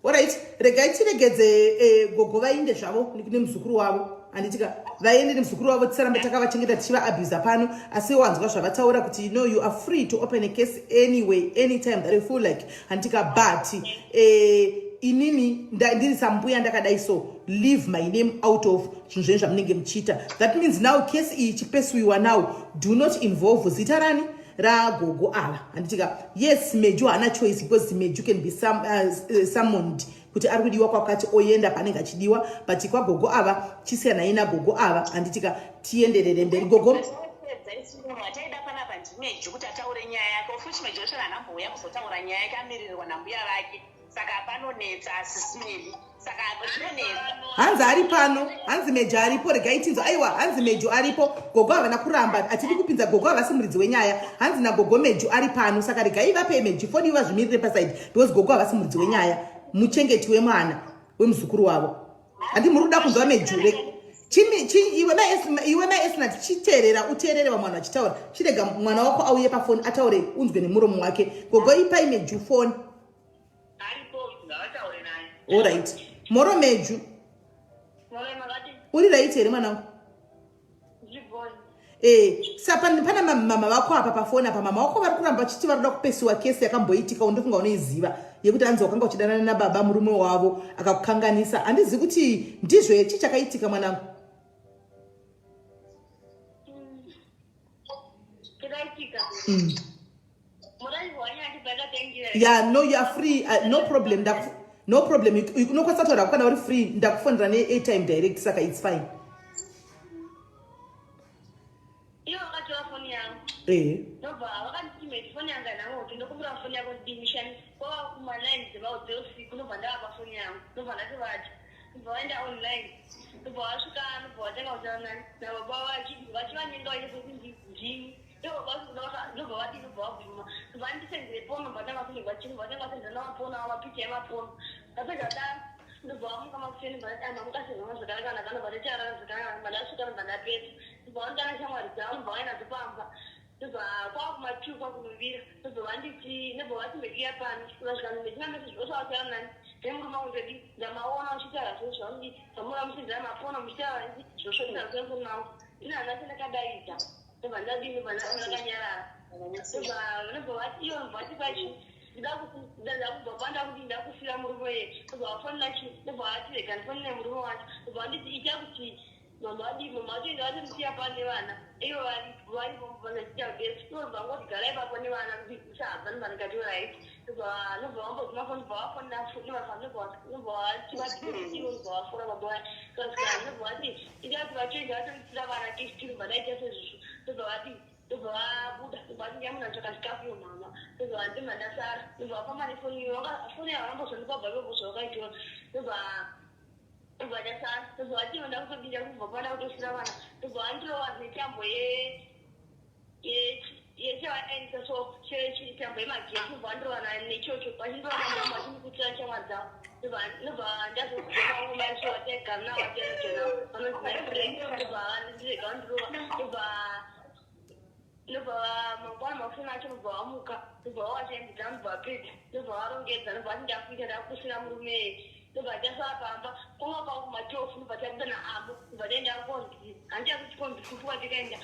S1: Alright, regai tiregedze gogo vainde zvavo nemuzukuru wavo, handitika? Vaende nemuzukuru wavo, tisarambe takavachengeta tichivaabusa pano. Asi wanzwa zvavataura kuti no, you are free to open a case anyway, anytime that you feel like, handitika? But inini ndiri sambuya ndakadai, so leave my name out of zvinhu zvenyu zvamunenge muchiita. That means now case iyi ichipesuiwa now, do not involve zita rani, ragogo ava, handitika? Yes, Meju haana choice because Meju can be summoned kuti ari kudiwa kwakati, oenda paanenge achidiwa, but kwagogo ava chisiyanai nagogo ava, handitika? Tienderere mberi, gogo.
S2: Hataida panapa ndiMeju kuti ataure nyaya yake, of which Meju wacho haanambouya kuzotaura nyaya yake, amiririrwa nambuya vake, saka panonetsa, asisimeli, saka zvinonetsa.
S1: Hanzi ari pano, hanzi Meju aripo. Regai tinzo. Aiwa, hanzi Meju aripo. Gogo havana kuramba, hatidi kupinza gogo, havasi muridzi wenyaya. Hanzi nagogo Meju ari pano, saka regai vape Meju foni, vazvimirire paside, because gogo havasi muridzi wenyaya, muchengeti wemwana wemuzukuru wavo. Handi muri kuda kunzwa Meju? Iwe maEsnat, chiteerera, uteerere vamwe vanhu vachitaura. Chirega mwana wako auye pafoni ataure, unzwe nemuromo wake. Gogo, ipai Meju foni.
S4: Aripo, ngavataure naye.
S1: Alright, moro Meju.
S4: Moro, makati?
S1: Uri right here, mwanangu?
S4: Zvibhoni.
S1: Eh, sa pana mama vako apa pafoni apa, mama vako vari kuramba vachiti vari kuda kupesiwa kesi yakamboitika, undofunga unoiziva, yekuti anzi wakanga uchidanana nababa murume wavo akakukanganisa. Handizivi kuti ndizvo here, chii chakaitika mwanangu? Ya, no, you are free, no problem, no problem. Unokwanisa kutaura kana uri free, ndakufonera neairtime direct, saka it's fine.
S4: Ivo vakatora foni yangu. Ndobva vakanditi foni yangu haina kuti ndokumbira foni yako ndimishani kwava kuma9 dzeusiku, ndobva ndavapa foni yangu, ndobva ndatovati, ndobva vaenda online, ndobva vasvika, ndobva vatanga kutaura nani nababa vachivanyenga vaite sekuti ndini. Ndobva vati, ndobva vabvuma, ndobva vandisendere pono, ndobva tanga sendegwa chii, ndobva tanga sendera namapono avo, mapicha emapono. Ndapedza kudaro, ndobva vamuka makuseni, ndobva ndati mamuka sezvanga zvakanaka, ndobva tachaarara zvakanaka, ndobva ndasvika, ndobva ndapedza, ndobva vanditanga shamwari dzavo, ndobva vaenda nadzo pamba, ndobva kwava kuma2 kwakunovira, ndobva vanditi, ndobva vati mekiya pano, vasvika metina meseji osavataura nani nemurume wangu, ndodi ndamaona uchitaura zvose zvaunodi zvamura muchindira mapono muchitaura zvosvotira zvemurume wangu, ina handasi ndakadaidza, ndobva ndadii, ndobva ndakanyarara, ndobva vati iyo, ndobva vati kwachi ndakubva panda kuti ndakusira murume ye, ndobva vafonera chi, ndobva vati rega ndifonere murume wacho, ndobva vanditi ita kuti mama vadii, mama vacho vatomisiya pane vana, ivo varipo vanachiita kudero, ivo vangoti gara ipapo nevana musabva, ndobva ndikati right, ndobva vamboguma foni, ndobva vafonera, ndobva vati vati ivo, ndobva vafora baba vaya, kasvika ndobva vati ita kuti vachoenda vatomisira vana kechitiri, ndobva ndaita sezvizvo, ndobva vati, ndobva vabuda, ndobva vati ndiyamuna tsvaka chikafu iyo mama, ndobva ndima ndasara, ndobva vafamba nefoni iyo, foni yavo vambozondipa bva ivopo zvavakaitora, ndobva ndasara, ndobva vati ivo ndakutobinda kubva pana kutosira vana, ndobva vandirova netambo yechevaendisa, so tambo yemagetsi, ndobva vandirova nechocho, vachindirova namama vachindikutsira shamwari dzavo, ndobva ndazozoma maiso vataigara navo vataigara vanonzi maifriend, ndobva ndirega vandirova, ndobva mangwana makuseni acho ndobva vamuka, ndobva vawachembidza, ndobva vapedza, ndobva varongedza, ndobva vati ndakuita ndakusira murume, ndobva tasara pamba kwanga kwava kuma12, ndobva tabuda naamo, ndobva taenda konzi handichakuti konzi kupi kwatikaenda,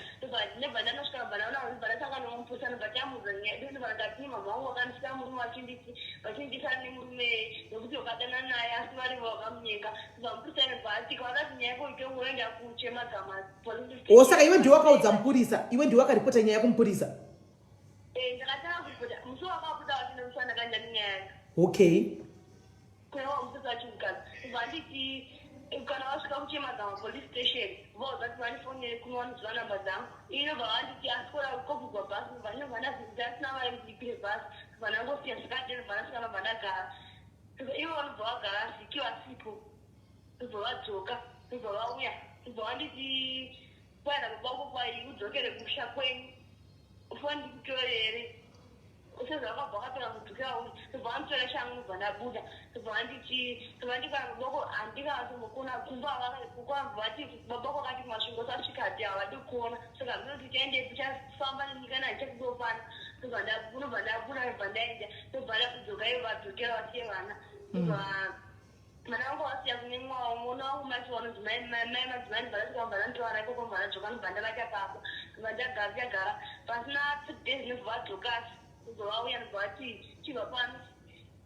S4: ndobva ndanosvika, ndobva ndaona, ndobva ndasangana nemupurisa, ndobva tamuudza nyaya yedu, ndobva ndati mama vangu vakandisira murume, vachinditi vachindisana nemurume nekuti vakadanana naye asi varivo vakamunyenga, ndobva mupurisa ndobva atika vakati nyaya yako itongo unoenda kuchemagama police station.
S1: O, saka iwe ndiwe wakaudza mupurisa, iwe ndiwe wakaripota nyaya kumupurisa?
S4: Ndakatanga kuripota musi wakabuda wachina musi wandakaenda nenyaya yacho. Kunewa mupurisa wachimukadzi, ndobva nditi kana vasvika kuchemagama police station vaudza kuti vandifonere kuno, vanoziva namba dzangu. Inobva vanditi asikora kobhugwa bhasi, ndobva ndinobva ndasina mari kuti ndikwire bhasi, ndobva ndangosiya zvakadero, ndobva ndasvika, ndobva ndagara, ivo vanobva vagara vhiki vasipo, ndobva vadzoka, ndobva vauya, ndobva vanditi kwaenda baba vako kwai udzokere kumusha kwenyu, ufa ndikutorere sezvakabva vakatora kudzokera uyu, ndobva vanditora shangu, ndobva ndabuda, ndobva vanditi, ndobva ndikana babako handikatombokona kumba kwabva vati babako akati kumasvingo sasvika ati havadi kuona, saka handinoti uchaendepi, uchafamba nenyika nandichakudiwo pano, ndobva ndobva ndabuda, ndobva ndaenda, ndobva ndakudzoka, ivo vadzokera vasiye vana, ndobva mwana wangu wasiya kune mwawo mwana wangu macho vanonzi mai madzimai, ndobva ndasvika, ndobva ndanditora ikoko, ndobva ndadzoka, ndobva ndavata papa, ndobva ndagara, tichagara pasina 3 days, ndobva vadzoka, ndobva vauya, ndobva vati chibva pano,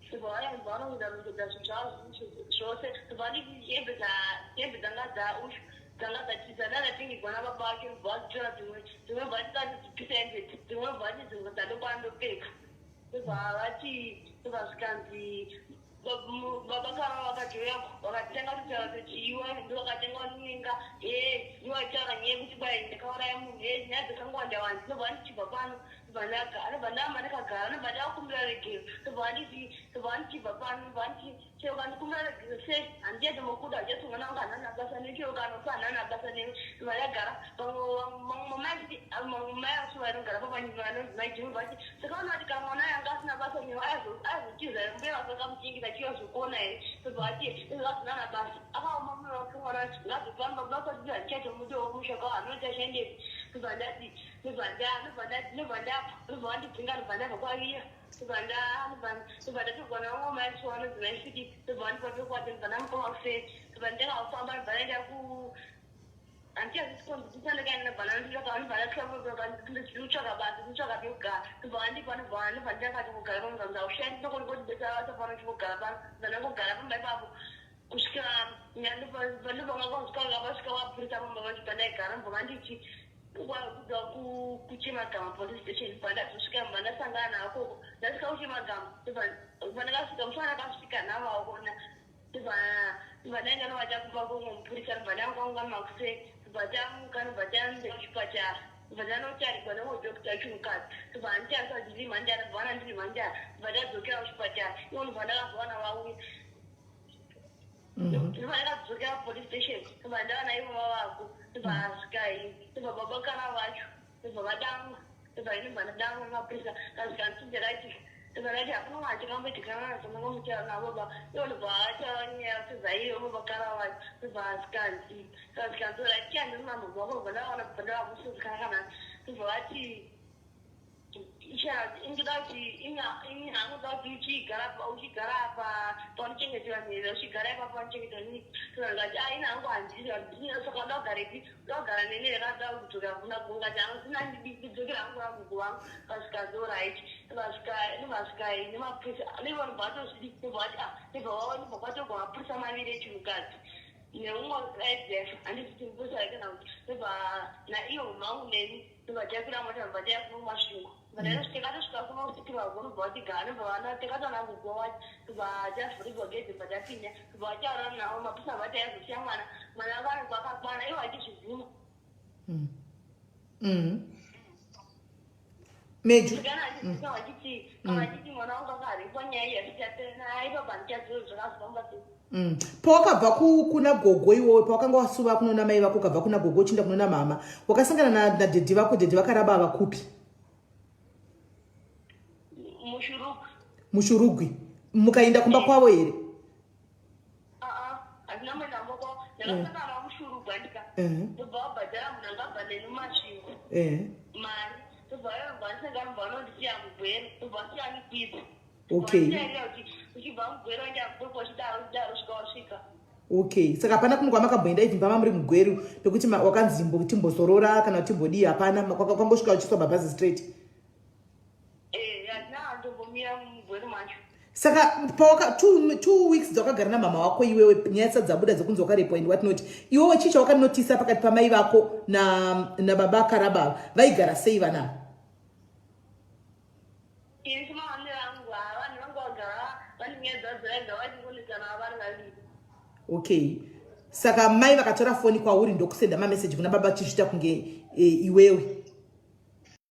S4: ndobva vauya, ndobva vanongedza rongedza zvinhu zvavo zvose, ndobva vanditi hembe dzanga dzaushu dzanga dzandatengegwa nababa vake, ndobva vadzitora dzimwe, dzimwe ndobva vati dzipisa hembe dzimwe, ndobva vati dzimwe dzandokwana ndopfeka, ndobva vati, ndobva zvikanzi baba kava vakatouya vakatanga kutaura kuti iwe ndovakatanga kunyenga, e ndovataura nyaya yekuti kwai ndakauraya munhu, e nyaya dzakangowanda wanda, ndobva ndichibva pano, ndobva ndamba ndakagara, ndobva ndakumbira regero, ndobva vanditi, ndobva vandichibva pano, ndobva vanditi chero kandikumbira regero sei handichatombokuda, uchati mwana wangu hanana basa newe, chero kanofa hanana basa newe, ndobva ndagara. Vamwe mai, mamwe mai acho vanogara papanyika vanonzi mai Jimi vati saka vana vati kana mwana yanga asina basa newe azotiza here, mbuya vakamuchengeta chivazokuona here? Ndobva vati azinana basa, akaoma moyo wake mwana wacho ngazofamba basa tiza handichatomudiwo kumusha kwavo hanoti achaendepi, ndobva ndati, ndobva ndobva ndabva, ndobva vandidzinga, ndobva ndabva kwavira, ndobva ndatorwa navamwe mai so vanonzi mai Fiki, ndobva vandipa pekuata, ndobva ndamukoma kuseri, ndobva ndanga kufamba, ndobva ndaenda ku Handichazvitsvaka basa, nditsvaka pekugara, ndobva vandipa, ndobva ndobva ndakati kugara pano, kanzi haushandi, ndokondibetsera basa pano, chingogara pano. Ndobva ndangogara pamba ipapo kusvika ndobva vasvika vapurisa pamba pacho pandaigara, ndobva vanditi kwakuda kuChemagama police station. Pandazosvika, mba ndasangana navo koko. Ndasvika kuChemagama, ndobva ndakasvika musi wandakasvika navakona, ndobva ndaenda novata kumba komwe mupurisa. Ndobva ndangangana makuseni, ndobva tamuka, ndobva taenda kuchipatara, ndobva ndanotarigwa nemudhokta wechimukadzi, ndobva anditarisa kuti ndiri mhandara, ndobva vana ndiri mhandara. Ndobva ndadzokera kuchipatara ivo, ndobva ndakazowana vauya. Ndobva ndakadzokera kupolice station, ndobva ndawana ivo vavako. Ndobva asvika ini, ndobva baba kana vacho ndobva vadamwa, ndobva ini ndobva ndadamwa nemapurisa. Kasvika nditi, ndobva ndati hakuna mwana chakamboitikana nacho, ndangomutaura navo baba ivo, ndobva vataura nyaya kupedza iyo baba kana vacho. Ndobva asvikanzi, kasvikanzi ratichandi mambo wako. Ndobva ndawana, bva ndavakusuzikana kana, ndobva vati indoda kuti ini hangu kuti uchigara apa paunochengetera nherera, uchigara ipapo paunochengetera nini. Ndikati a, ini hangu handidi. Saka uda kugarepi? Uda kugara neni here kana uda kudzokera kuna gungati? Handina, ndidzokera hangu kuna gogo vangu. Kasvika right, ndobvasvika nemapurisa ivo, ndobva vatozvidi, ndobva vati a, ndobva kwatorwa mapurisa maviri echimukadzi neumwe aidef, handisi kuti mupurisa here kana kuti. Ndobva naivo mangu neni, ndobva takwira mota, ndobva taya kuno Masvingo. Takatosvika kuno kusitirwa, ndobva vatigara, ndobva vana takatoona gogo wacho. Ndobva tavhurirwa gedhi, ndobva tapinda, ndobva vataura navo mapurisa, vati aizosiya mwana, mwana vanenge vakakwana, ivo vachizvibvuma.
S1: Meju.
S4: Kana achizvibvuma, vachiti mwana wangu akaripwa, nyaya iyi yatichapera ipapa, handichazivi zvakazofamba sei.
S1: Pawakabva kuna gogo iwowe, pawakanga wasuva kunona mai vako, ukabva kuna gogo uchienda kunona mama, wakasangana nadhedhi vako, dhedhi vakaraba vakupi?
S4: Mushurugwi.
S1: Mushurugwi. Mukaenda kumba kwavo here?
S4: Aa, handina kuenda kumba kwavo. Ndakasangana navo muShurugwi, andika ndobva vabhadhara munhu angabva neni muMasvingo mari, ndobva vabva ndisangana, ndobva vanondisiya muGweru, ndobva vasiya ndikwidza. Kuti uchibva muGweru waenda Mukoko, uchidaro uchidaro svika wasvika.
S1: Okay, saka hapana kumwe kwamakamboenda even pama muri muGweru pekuti wakanzi timbozorora kana kuti timbodii? Hapana, kwangosvika uchiswa mabhazi straight?
S4: Eh, handina handombomira muGweru macho.
S1: Saka pawaka 2 weeks dzawakagara namama wako iwewe, nyaya dzisati dzabuda dzekunzi wakarepwa and what not, iwewe chii chawakanotisa pakati pamai vako nababa Karabava? Vaigara sei vana ava?
S4: Ini semaonero angu, vanhu vanga vagara vane nyaya dzavo dzavaigara vachingonetsana vari vaviri.
S1: Okay, saka mai vakatora foni kwauri ndokusenda mameseji kuna baba chizviita kunge iwewe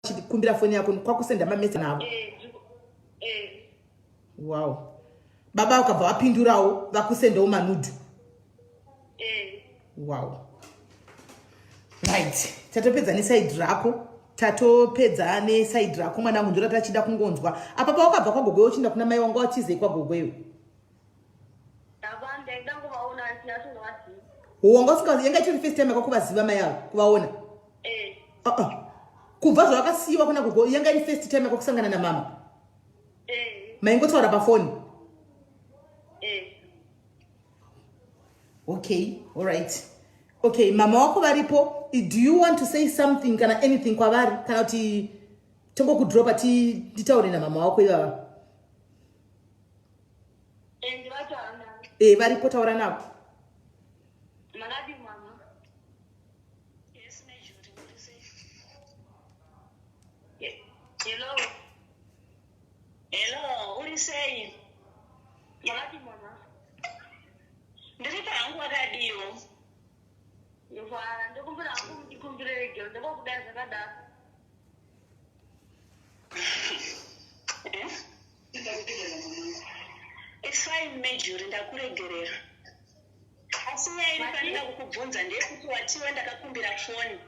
S1: chikumbira foni yako kwakusenda mameseji navo?
S4: Eh, eh.
S1: Wow. Baba ukabva vapindurawo vakusendawo manudes?
S4: Eh.
S1: Wow, right, tatopedza neside rako, tatopedza neside rako mwanangu. Ndora tachida kungonzwa apa, pawakabva kwagogoyo uchienda kuna mai wanga watizei kwagogoyo?
S4: Hapana, ndaida kuvaona asina asingavazivi.
S1: Wanga usingazi? Yanga ichiri first time yako kuvaziva mai avo, kuvaona?
S4: Eh.
S1: Uh -uh. Kubva zvawakasiyiwa kuna gogo, yanga iri first time yako kusangana namama?
S4: Eh.
S1: Maingotaura pafoni?
S4: Eh.
S1: Okay, alright, okay. Mama wako varipo? Do you want to say something kana anything kwavari, kana kuti tongokudropa titaure namama wako ivava?
S4: Eh, ndivataura navo.
S1: E, varipo, taura navo.
S4: Makadi mama?
S3: Yes, Major, what is it?
S4: Hello.
S3: Hello, uri sei?
S4: Makadi mama?
S3: Ndiri pangu, wakadiwo?
S4: Ndofara. Ndokumbira hangu mundikumbire regero, ndokokudai zvakadaro.
S3: Eh? It's fine, Major, ndakuregerera. Asi nyaya iri pandida kukubvunza ndeyekuti watiwe ndakakumbira foni.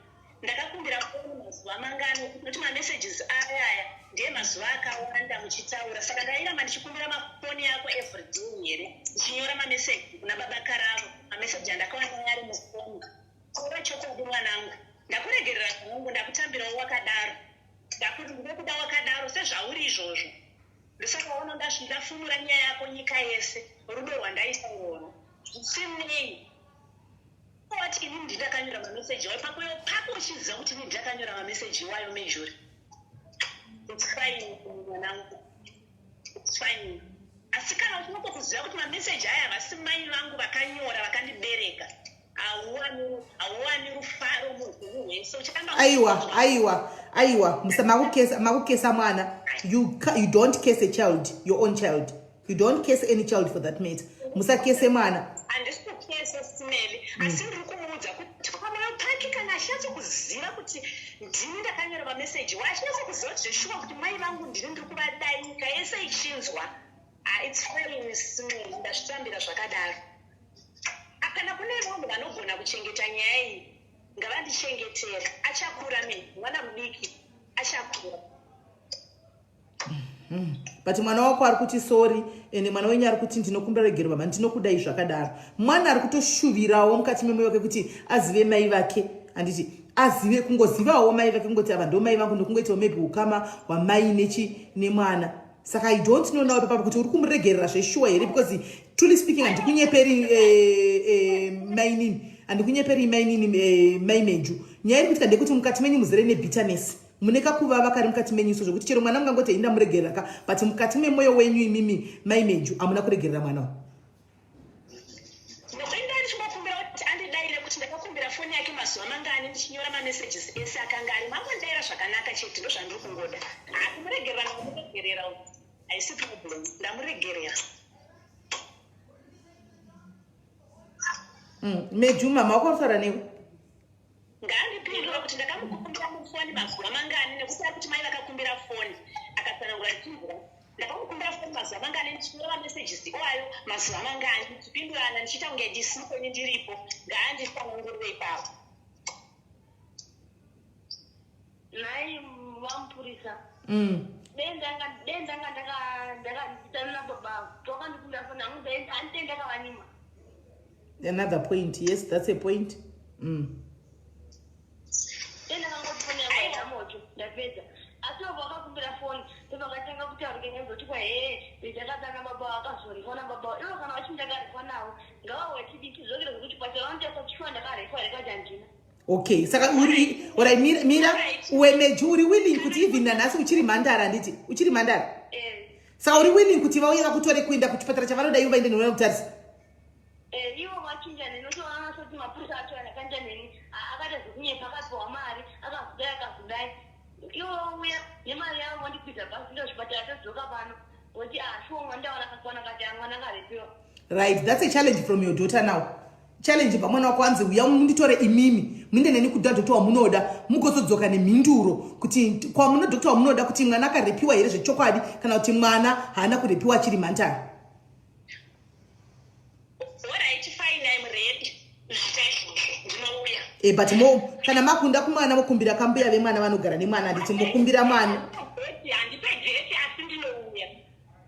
S3: Ndakakumbira foni mazuva mangani? Nokuti mamessages aya ndiye mazuva akawanda muchitaura. Saka ndairamba ndichikumbira mafoni yako everyday here? Ndichinyora mameseji kuna baba Karavo, mameseji andakawana ari mufoni. Taura chokwadi mwanangu. Ndakuregerera zvangu, ndakutambirawo wakadaro. Ndakuti ndinokuda wakadaro sezvauri izvozvo. Ndosaka waona ndafumura nyaya yako nyika yese, rudo rwandaisa irworwo. Zvisinei.
S2: Wati ini ndakanyora mameseji iwayo pakuyo pako uchiziva kuti ini ndakanyora mameseji iwayo Majori. It's fine mwanangu. It's fine. Asi kana uchinatsa kuziva kuti mameseji aya havasi mai vangu vakanyora vakandibereka hauwani rufaro muupenyu hwese ucharamba
S1: aiwa aiwa aiwa musa makukesa makukesa mwana you, you don't case a child your own child you don't case any child for that matter musakese mwana
S2: handisi kukesa simeli asi ndiri kumuudza kuti pamwoyo pake kana achinyatso kuziva kuti ndini ndakanyora mameseji wa achinyatso kuziva kuti zveshuwa kuti mai vangu ndini ndiri kuvadai nyika yese ichinzwa. Ah, it's fine Simeli, ndazvitambira zvakadaro. Ah, kana kune vanhu vanogona kuchengeta nyaya iyi ngavandichengetere. Achakura me mwana mudiki achakura.
S1: But mwana wako ari kuti sorry ende mwana wenyu ari kuti ndinokumbira regero baba ndinokudai zvakadaro. Mwana ari kutoshuvirawo mukati memwoyo wake kuti azive mai vake handiti azive kungozivawo mai vake kungoti ava ndo mai vangu ndokungoitawo maybe ukama hwamai nechi nemwana. Saka I don't know now papa kuti uri kumuregerera zveshuwa here because truly speaking handikunyeperi mainini handikunyeperi mainini mai Meju. Nyaya iri kuitika ndeyekuti mukati menyu muzere nebitterness. Mune kakuvava kari mukati menyu so zvekuti chero mwana mungangoti ini ndamuregerera ka but mukati memoyo wenyu imimi mai Meju hamuna kuregerera mwana uyu.
S2: Ndokuenda ndichimbokumbira kuti andidaire kuti ndakakumbira foni yake mazuva mangani ndichinyora mamessages ese akanga arimo angondidaira zvakanaka chete ndozvandiri kungoda. Haa kumuregerera ndamuregerera haisi problem ndamuregerera.
S1: Meju mama wako arikutaura newe.
S2: Ngaandipindure kuti ndakamukumbira mufoni mazuva mangani nekuti ari kuti mai vakakumbira foni akatsanangura ndichinzwa ndakamukumbira foni mazuva mangani ndichinyora mamessages iwayo mazuva mangani ndichipindurana ndichiita kunge ndisipo ini ndiripo ngaanditsanangurire ipapo.
S4: Nhai vamupurisa dei ndanga dei ndanga ndaka ndakadana nababa vakandikumbira foni hangu dai handidei ndakavanyima.
S1: Another point, yes, that's a point.
S4: Dei ndakangoti foni yangu haina moto ndapedza asi ivo vakakumbira foni ndovakatanga kutaura kengazoti kwa hee ndakadana baba vakazorifwa nababa ivo kana vachiti ndakarifwa navo ngavauye tidzokere zvekuchipatara vanotaisa kuti shuwa ndakarifwa here kati handina.
S1: Okay, saka uri orai mira, mira uwe Meju uri willing kuti even nanhasi uchiri mhandara handiti uchiri mhandara saka uri willing kuti vauye vakutore kuenda kuchipatara chavanoda ivo vaende newe kutarisa.
S4: Ivo vachinja neni uchiona soti mapurisa acho akanja neni akaita zvekunyepa akapiwa mari akazodai akazodai ivo vauya nemari yavo vondikwidza bhazi kuenda kuchipatara todzoka pano voti ah shuwa mwana ndawana akakwana kati ah mwana akarepiwa.
S1: Right, that's a challenge from your daughter now. Challenge pamwana wako anzi uya munditore imimi muinde neni kuda doctor wamunoda mugozodzoka nemhinduro kuti kwamuno doctor wamunoda kuti mwana akarepiwa here zvechokwadi kana kuti mwana haana kurepiwa achiri mhandara.
S2: Alright, fine, I'm ready. Ndinouya.
S1: But mo kana makunda kumwana mokumbira kambuya vemwana vanogara nemwana handiti mokumbira mwana.
S2: Handipe date asi ndinouya.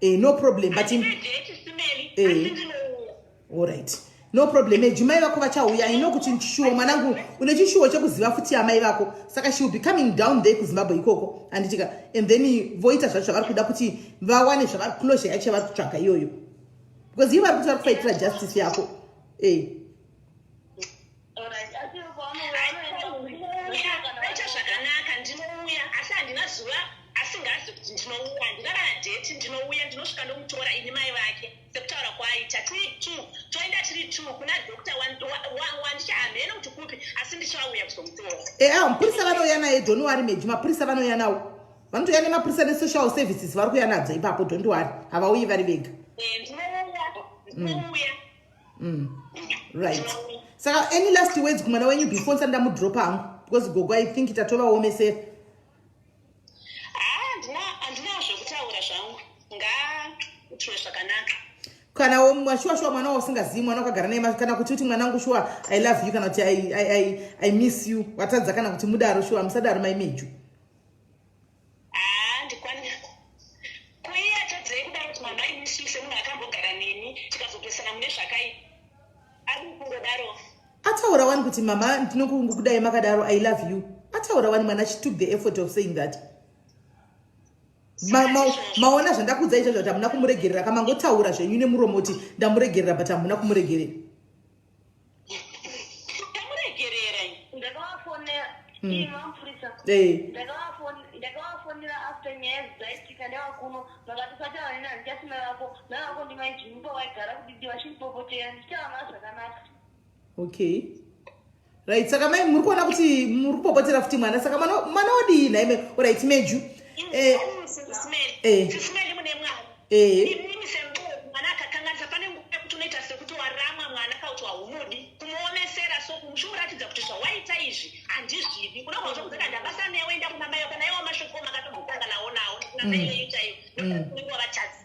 S1: No problem but
S2: Handipe date Simeli asi ndinouya.
S1: All right. No problem. Jumai vako vachauya. I know kuti chishuwo mwanangu une chishuwo chekuziva futi amai vako. Saka she will be coming down there kuZimbabwe ikoko. Handitika. And then voita zvacho zvavari kuda kuti vawane zvavari closure yacho yavari kutsvaga iyoyo. Because ivo vari kuti vari kufaitira justice yako.
S2: Aita zvakanaka ndinouya asi handina zuva asingazi kuti ndinouya handina kana date ndinouya ndinosvika ndomutora ini mai vake sekutaura kwaaita tiri two toenda tiri two kuna doctor wandichahamheno kuti kupi asi ndichauya kuzomutora.
S1: Mapurisa vanouya naye don't worry Meji mapurisa vanouya nawo vanotouya nemapurisa nesocial services vari kuuya nadzo ipapo don't worry havauyi vari vega.
S2: Ndinouya.
S1: Right. Saka any last words kumwana wenyu before ndisati ndamudropa hangu because gogo I think tatovaomesera.
S2: Handina zvekutaura zvangu ngaaitwe zvakanaka.
S1: Kana shuwa shuwa mwana wausingazivi mwana wakagara naye kana kuti uti mwana wangu shuwa I love you kana kuti I miss you watadza kana kuti mudaro shuwa musadaro mai Meju.
S2: Handikwani kuiye atadzei kudaro kuti mama I miss you semunhu akambogara neni tikazopesana mune zvakaipa adi kungodaro.
S1: Ataura wani kuti mama ndinokungokudai makadaro I love you. Ataura wani mwana she took the effort of saying that. Maona zvandakuudzai izvozvo kuti hamuna kumuregerera kamangotaura zvenyu nemuromo kuti ndamuregerera but hamuna kumuregerera.
S5: Ii mapurisa.
S1: Eh.
S5: Ndakavafonera after nyaya dzaitika ndava kuno vakati usataura neni handichasi mai vako. Mai vako ndimai Jimmy pawaigara kudidi vachindipopotera ndichitaura navo zvakanaka.
S1: Okay. Right, saka mai muri kuona kuti muri kupopotera futi mwana saka mwana mwana odii nhai mai? Alright Meju. Eh eh
S2: Sis Melly mune mwana.
S1: Eh.
S2: Imimi semubereki mwana akakanganisa pane nguva yekuti unoita sekuti waramwa mwana kana kuti haumudi kumuomesera so uchimuratidza kuti zvawaita izvi handizvidi unogona kutomudzaka ndabasa newe enda kuna mai kana iwo mashoko makatombotanga nawo nawo kuna mai venyu chaivo ndokunenge wavatadza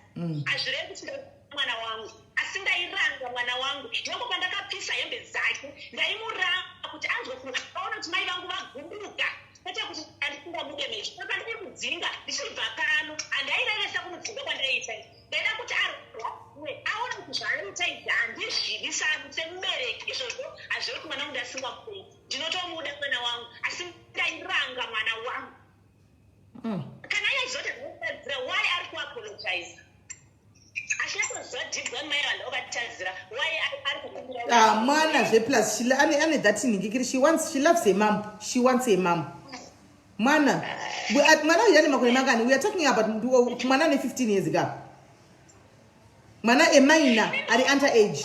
S2: hazvirevi kuti mwana wangu asi ndairanga mwana wangu nyange pandakapisa hembe dzake ndaimuranga kuti anzwe kuaona kuti mai vangu vagumbuka kwete kuti andisingamude mesho saka ndaimudzinga ndichibva pano handairevesa kumudzinga kwandaiita ndaida kuti arwadziwe aone kuti zvaaiita izvi handizvidi semubereki izvozvo hazvirevi kuti mwana wangu ndasingamudi ndinotomuda mwana wangu asi ndairanga mwana wangu Kana iye achiziva kuti ndakutadzira why ari kuapologize achinyatsoziva deep down mai ava ndakavatadzira why ari kukumbira
S1: Ah, mwana zve plus she, ane, ane that nhingikiri she wants she loves her mom she wants her mom mwana we, uh, mwana uyu ane makore mangani we are talking about mwana ane 15 years ka mwana emaina ari under age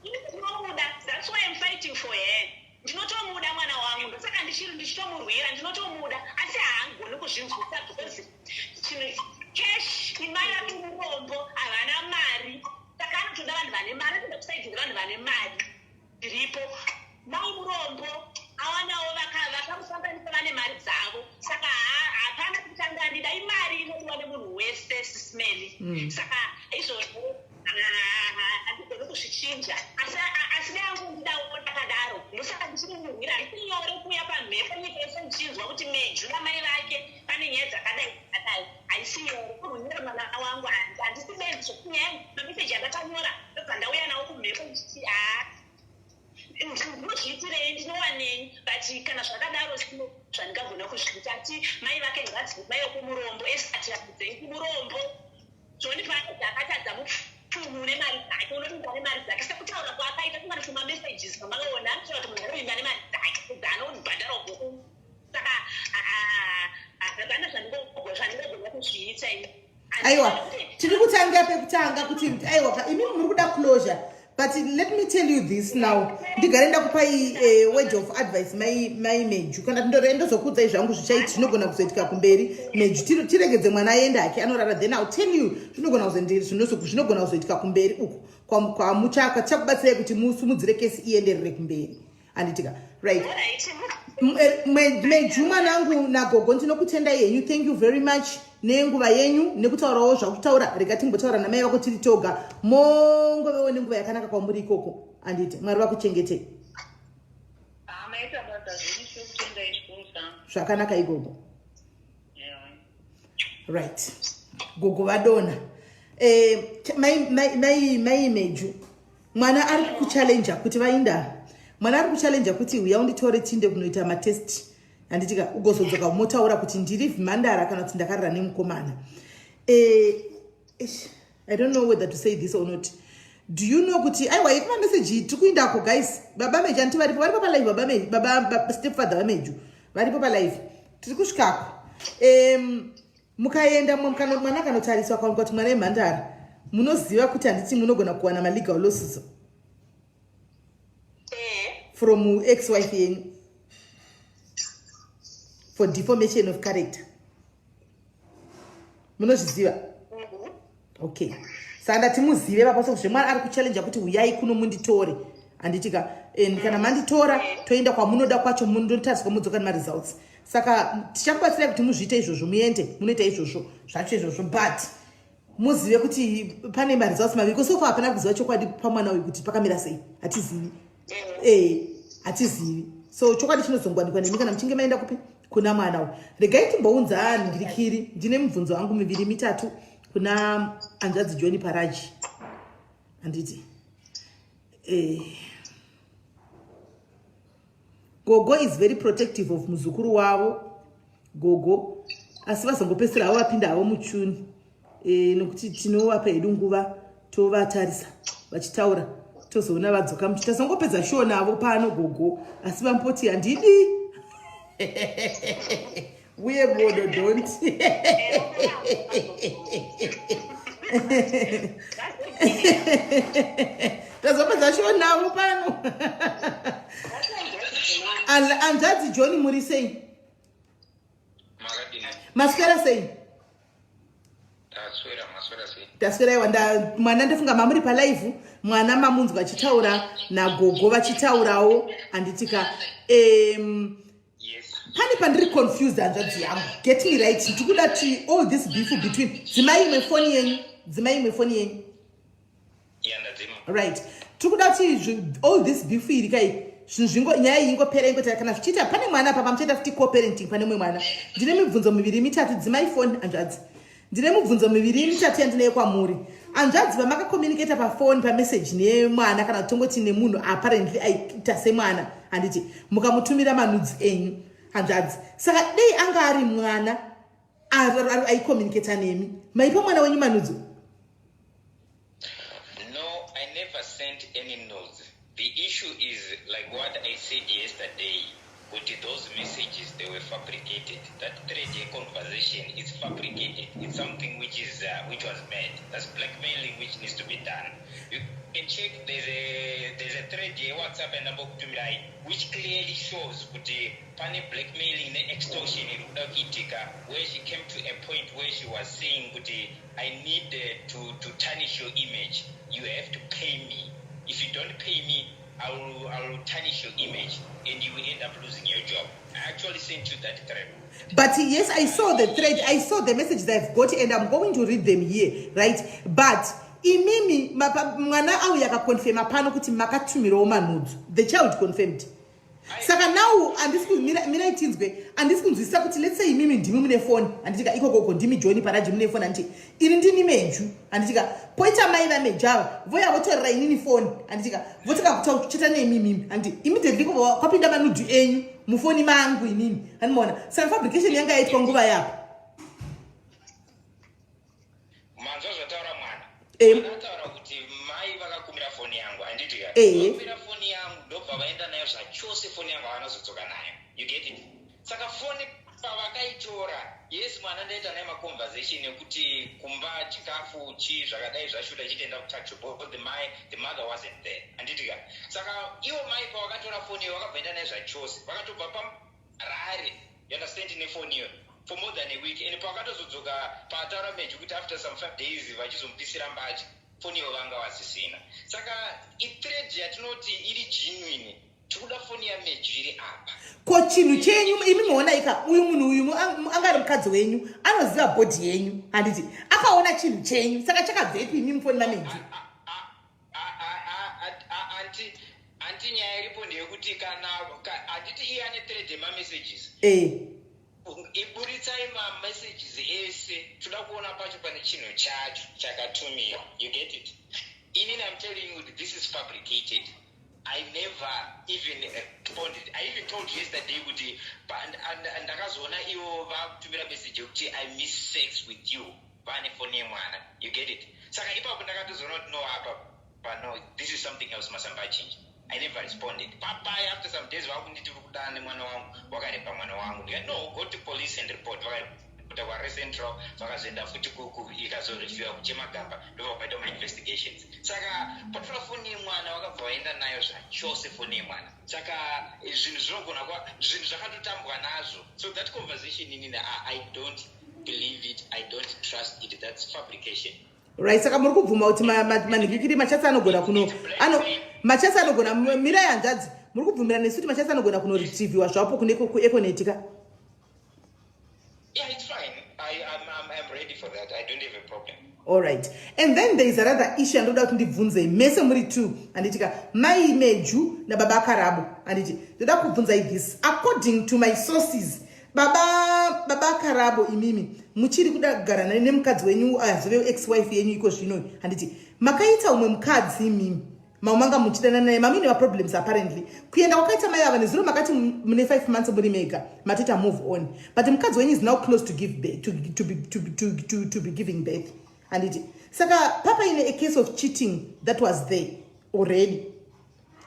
S2: ndinomuda that's why I'm fighting for her ndinotomuda mwana wangu ndosaka ndichiri ndichitomurwira ndinotomuda asi haangoni kuzvinzwisa because chinhu cash imai vake murombo havana mari saka anotoda vanhu vane mari anotoda kusaidhira vanhu vane mari zviripo mai murombo awanawo vakamusanganisa vane mari dzavo saka hapana kuti angandida imari inodiwa nemunhu wese Sis Melly Saka izvozvo handigoni kuzvichinja asi asi dai angondidawo ndakadaro ndosaka ndichimurwira handisi nyore kuuya pamhepo nyika yese ndichinzwa kuti meju namai vake pane nyaya dzakadai dzakadai haisi nyore kurwira mwana wangu handisi benzi zvekuti nyaya mameseji andakanyora ndobva ndauya nawo kumhepo ndichiti haa ndinozviitirei ndinowanei but kana zvakadaro sino zvandingagona kuzviita ati mai vake ngati mai wekumurombo esati amudzei kumurombo joni paakati akatadza mupfumi une mari dzake unovimba nemari dzake sekutaura kwaakaita kungani kumamessages mamakaona anotaura kuti munhu anovimba nemari dzake dzaanobhadhara uko saka hapana zvandingogona kuzviita ini
S1: aiwa tiri kutanga pekutanga kuti aiwa imi muri kuda closure but let me tell you this now ndigare ndakupai eh, word of advice mai mai meju kana ndozokuudzai zvangu zvichaiti zvinogona kuzoitika kumberi meju tiregedze mwana aende hake anorara then ill tell you zvinogona kuzoitika kumberi uku kwamuchaka tichakubatsirai kuti musumudzire kesi ienderere kumberi anditika right eh, meju mwanangu nagogo ndinokutendai henyu thank you very much nenguva yenyu nekutaurawo zvakutaura rega timbotaura namai vako tiri toga mongovewo nenguva yakanaka kwamuri ikoko anditi mwari vakuchengetei zvakanaka igogo right gogo vadona eh, mai, mai, mai, mai meju mwana ari kukuchallenja kuti vainda mwana ari kuchallenja kuti uya unditore tinde kunoita matest handitika ugozodzoka motaura kuti ndiri mhandara kana kuti ndakarara nemukomana eh, i don't know whether to say this or not do you know kuti aiwa yekumameseji tiri kuindako guys baba meju anditi varipo varipo palive baba meju baba stepfather vameju varipo palive tiri kusvikako um, mukaenda mwana akanotariswa akaonekwa kuti mwana imhandara munoziva kuti handiti munogona kuwana malegal losses
S2: eh.
S1: from ex wife yenyu for deformation of character munozviziva okay saka ndati muzive vakwasa kuzve mwana ari kuchallenja kuti huyai kuno munditore handitika and kana manditora toenda kwamunoda kwacho mundotariswa mudzoka nemaresults saka tichakubatsirai kuti muzviite izvozvo muende munoita izvozvo zvacho izvozvo but muzive kuti pane maresults maviri kosofa hapana kuziva chokwadi pamwana uyu kuti pakamira sei hatizivi eh hatizivi so chokwadi chinozongwanikwa nemi kana muchinge maenda kupi kuna mwana uyu regai timbounza nhingirikiri ndine mibvunzo wangu miviri mitatu kuna hanzvadzi john paraji handiti eh. gogo is very protective of muzukuru wavo gogo asi vazongopesera havo vapinda havo muchuni e, nokuti tinovapa hedu nguva tovatarisa vachitaura tozoona vadzoka muchi tazongopedza show navo pano gogo asi vamboti handidi. Uye bodo don't. Tazopedza shonavo pano. Hanzvadzi John muri sei? Maswera sei?
S6: Taswera, maswera sei?
S1: Taswera iwa nda mwana ndofunga mamuri pa live mwana mamunzwa achitaura nagogo vachitaurawo handitika
S6: Yes.
S1: Pane pandiri confused hanzvadzi yangu. Get me right. Ndikuda ti all this beef between dzimai imwe foni yenyu, dzimai imwe foni yenyu.
S6: Yeah, ndadzima.
S1: Right. Tikuda ti all this beef iri kai zvinhu zvingo nyaya iyi ingopera ingotera kana zvichiita pane mwana apa pamuchaita futi co-parenting pane mumwe mwana. Ndine mibvunzo miviri mitatu dzimai foni hanzvadzi. Ndine mubvunzo miviri mitatu yandinayo kwamuri. Hanzvadzi vamakakommunicata pafoni pamessage nemwana kana tongoti nemunhu apparently aita semwana handiti mukamutumira manudzi enyu hanzvadzi. Saka dei anga ari mwana aicommunicata nemi maipa mwana wenyu manudzi?
S6: No, I never sent any nudes. The issue is like what I said yesterday, kuti those messages they were fabricated. That thread conversation is fabricated. It's something which is which was made. That's blackmailing which needs to be done. You can check there's a thread here WhatsApp and ndambokutumirai which clearly shows kuti pane blackmailing ne-extortion iri kuda kuitika where she came to a point where she was saying kuti I need to tarnish your image. You have to pay me. If you don't pay me, I will tarnish your image and you will end up losing your job. I actually sent you that thread.
S1: But yes, I saw the thread. I saw the messages I've got and I'm going to read them here, right? But imimi, mwana auya akaconfirma pano kuti makatumirawo manudzo. The child confirmed. Saka now handisi mirai tinzwe, handisi kunzwisisa kuti let's say imimi ndimi mune foni, handitika ikokoko ndimi John Paraji mune foni, handiti ini ndini Meju, handitika poita mai vaMeju ava voya votorera inini foni, handitika votika kuchata nemimimi, handiti immediately kwapinda manudhu enyu mufoni mangu inini, handimaona. Saka fabrication yanga yaitwa nguva yapo.
S6: Manzwa zvataura mwana. Mwana ataura kuti mai vakakumbira foni yangu, handiti ka? Vakumbira foni yangu ndobva vaenda nayo zvachose, foni yangu havana kuzodzoka nayo. You get it? Saka foni pavakaitora, yes mwana ndaita naye maconversation ekuti kumba chikafu chii zvakadai zvashuta chitenda kutuckshop, but the mother wasn't there, handiti ka? Saka ivo mai pavakatora foni iyo vakabva enda nayo zvachose, vakatobva paharare, you understand, nefoni iyo for more than a week, and pavakatozodzoka paataura Meju kuti after some 5 days vachizomupisira mbatya, foni iyo vanga vasisina. Saka ithread yatinoti iri genuine, tikuda foni yaMeju iri apa.
S1: Ko chinhu chenyu imi muonaika uyu munhu uyu anga ari mukadzi wenyu anoziva bhodhi yenyu, handiti akaona chinhu chenyu, saka chakabvepi imi mufoni maMeju?
S6: Anti nyaya iripo ndeyekuti kana handiti iye ane thread yemamessages, iburitsai mamessages ese, toda kuona pacho pane chinhu chacho chakatumiwa. You get it? Inini I'm telling you this is fabricated. I never even responded. I even told you yesterday kuti ndakazoona ivo vakutumira message yekuti I miss sex with you vane foni yemwana. You get it? Saka ipapo ndakatozoona kuti no, apa pano this is something else, masamba achinja. I never responded. Papai after some days vakunditi uri kudana nemwana wangu, wakarepa mwana wangu. Ndikati no, go to police and report. Vakaripota kwaHarare Central, vakazoenda futi ikazorefiwa kuChemagamba, ndobva vaita mainvestigations. Saka patora foni yemwana vakabva vaenda nayo zvachose foni yemwana. Saka zvinhu zvinogona zvinhu zvakatotambwa nazvo. So that conversation inini I don't believe it, I don't trust it. That's fabrication.
S1: Right, saka muri kubvuma kuti manhikikiri machats anogona kuno ano machats anogona mirai hanzvadzi, muri kubvumira nesu kuti machats anogona kunoretrieviwa zvapo kune kuEconet ka?
S6: Yeah, it's fine. I'm ready for that. I don't have a problem.
S1: All right. And then there is another issue andoda kuti ndibvunze mese muri two, handitika mai Meju nababa Karabo, handiti ndoda kubvunzai this. According to my sources, baba Karabo, imimi muchiri kuda kugara nemukadzi wenyu azove ex wife yenyu iko zvino, handiti makaita umwe mukadzi imimi mamanga muchidana naye, mamuine maproblems apparently. Kuenda kwakaita mai ava nezuro makati mune 5 months muri mega, matoita move on, but mukadzi wenyu is now close to give birth, to be giving birth, handiti? Saka papaine a case of cheating that was there already,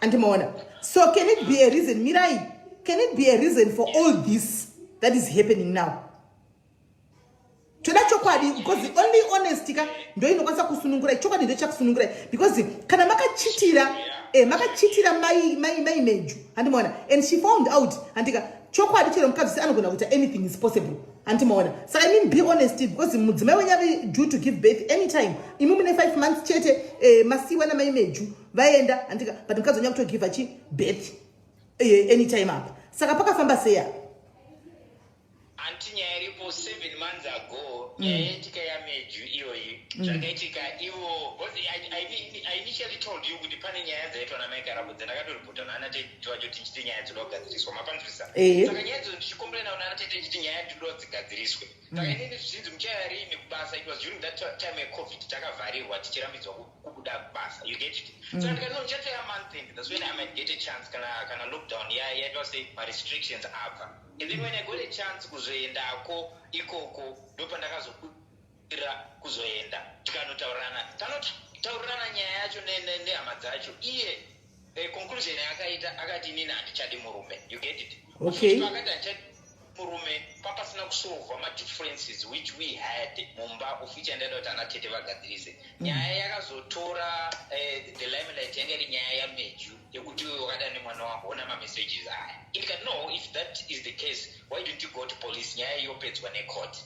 S1: andimaona? So can it be a reason, mirai Can it be a reason for all this that is happening now? Toda chokwadi, because only honesty ka ndo inokwanisa kusunungurai. Chokwadi ndo chakusunungurai, because kana makachitira makachitira mai Meju, handimaona, and she found out, handika? Chokwadi, chero mukadzi se anogona kuita, anything is possible, handimaona? Saka imi be honest, because mudzimai wenyu ave due to give birth anytime. Imi mune 5 months chete masiwa namai Meju vaenda, handika? But mukadzi wenyu akutogiva chi birth anytime apa. Saka pakafamba sei apa?
S6: Anti, nyaya iripo, 7 months ago, nyaya yaitika yaMeju iyoyi, zvakaitika ivo, because I initially told you kuti pane nyaya dzaitwa namaiKarabo dzandakatoripota naana tete vacho, tichiti nyaya dzoda kugadziriswa, mapanzwisa?
S1: Eh.
S6: Saka nyaya idzo ndichikomplaina naana tete ndichiti nyaya dzoda dzigadziriswe. Saka inini zvichinzi muchaya rini kubasa. It was during that time yeCovid, takavharirwa, tichirambidzwa kubuda kubasa, you get it? Saka ndikati, "No, ndichatoya month end, that's when I might get a chance, kana lockdown yaitwa sei, marestrictions abva." And then when I got a chance kuzoendako ikoko, ndopandakazokwira kuzoenda, tikanotaurirana, tanotaurirana nyaya yacho nehama dzacho. Iye conclusion yaakaita, akati, "Inini handichadi murume," you get it? Akati handichadi murume, papasina kusolva madifferences which we had mumba, of which andaida kuti ana tete vagadzirise. Nyaya yakazotora the limelight yanga iri nyaya yaMeju, yekuti uyo wakada nemwana wangu, ona mamessages aya. Indikati, "No, if that is the case, why don't you go to police? Nyaya iyopedzwa necourt,"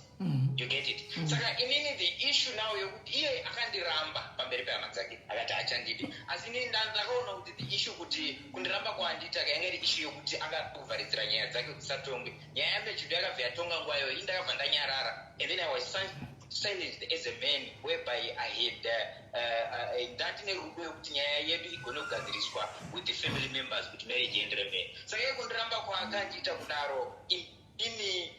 S6: you get it? Saka inini the issue now yokuti iye akandiramba pamberi pehama dzake, akati hachandidi, asi inini ndakaona kuti the issue kuti kundiramba kwaandiita yanga iri issue yokuti akakuvharidzira nyaya dzake kuti dzisatongwe. Nyaya yaMejudo yakabva yatonga nguva iyoyo, ini ndakabva ndanyarara, and then I was silenced as a man, whereby I had ndandine rudo yekuti nyaya yedu igone kugadziriswa with the family members, kuti marriage iendere mberi. Saka iye kundiramba kwaakandiita kudaro, inini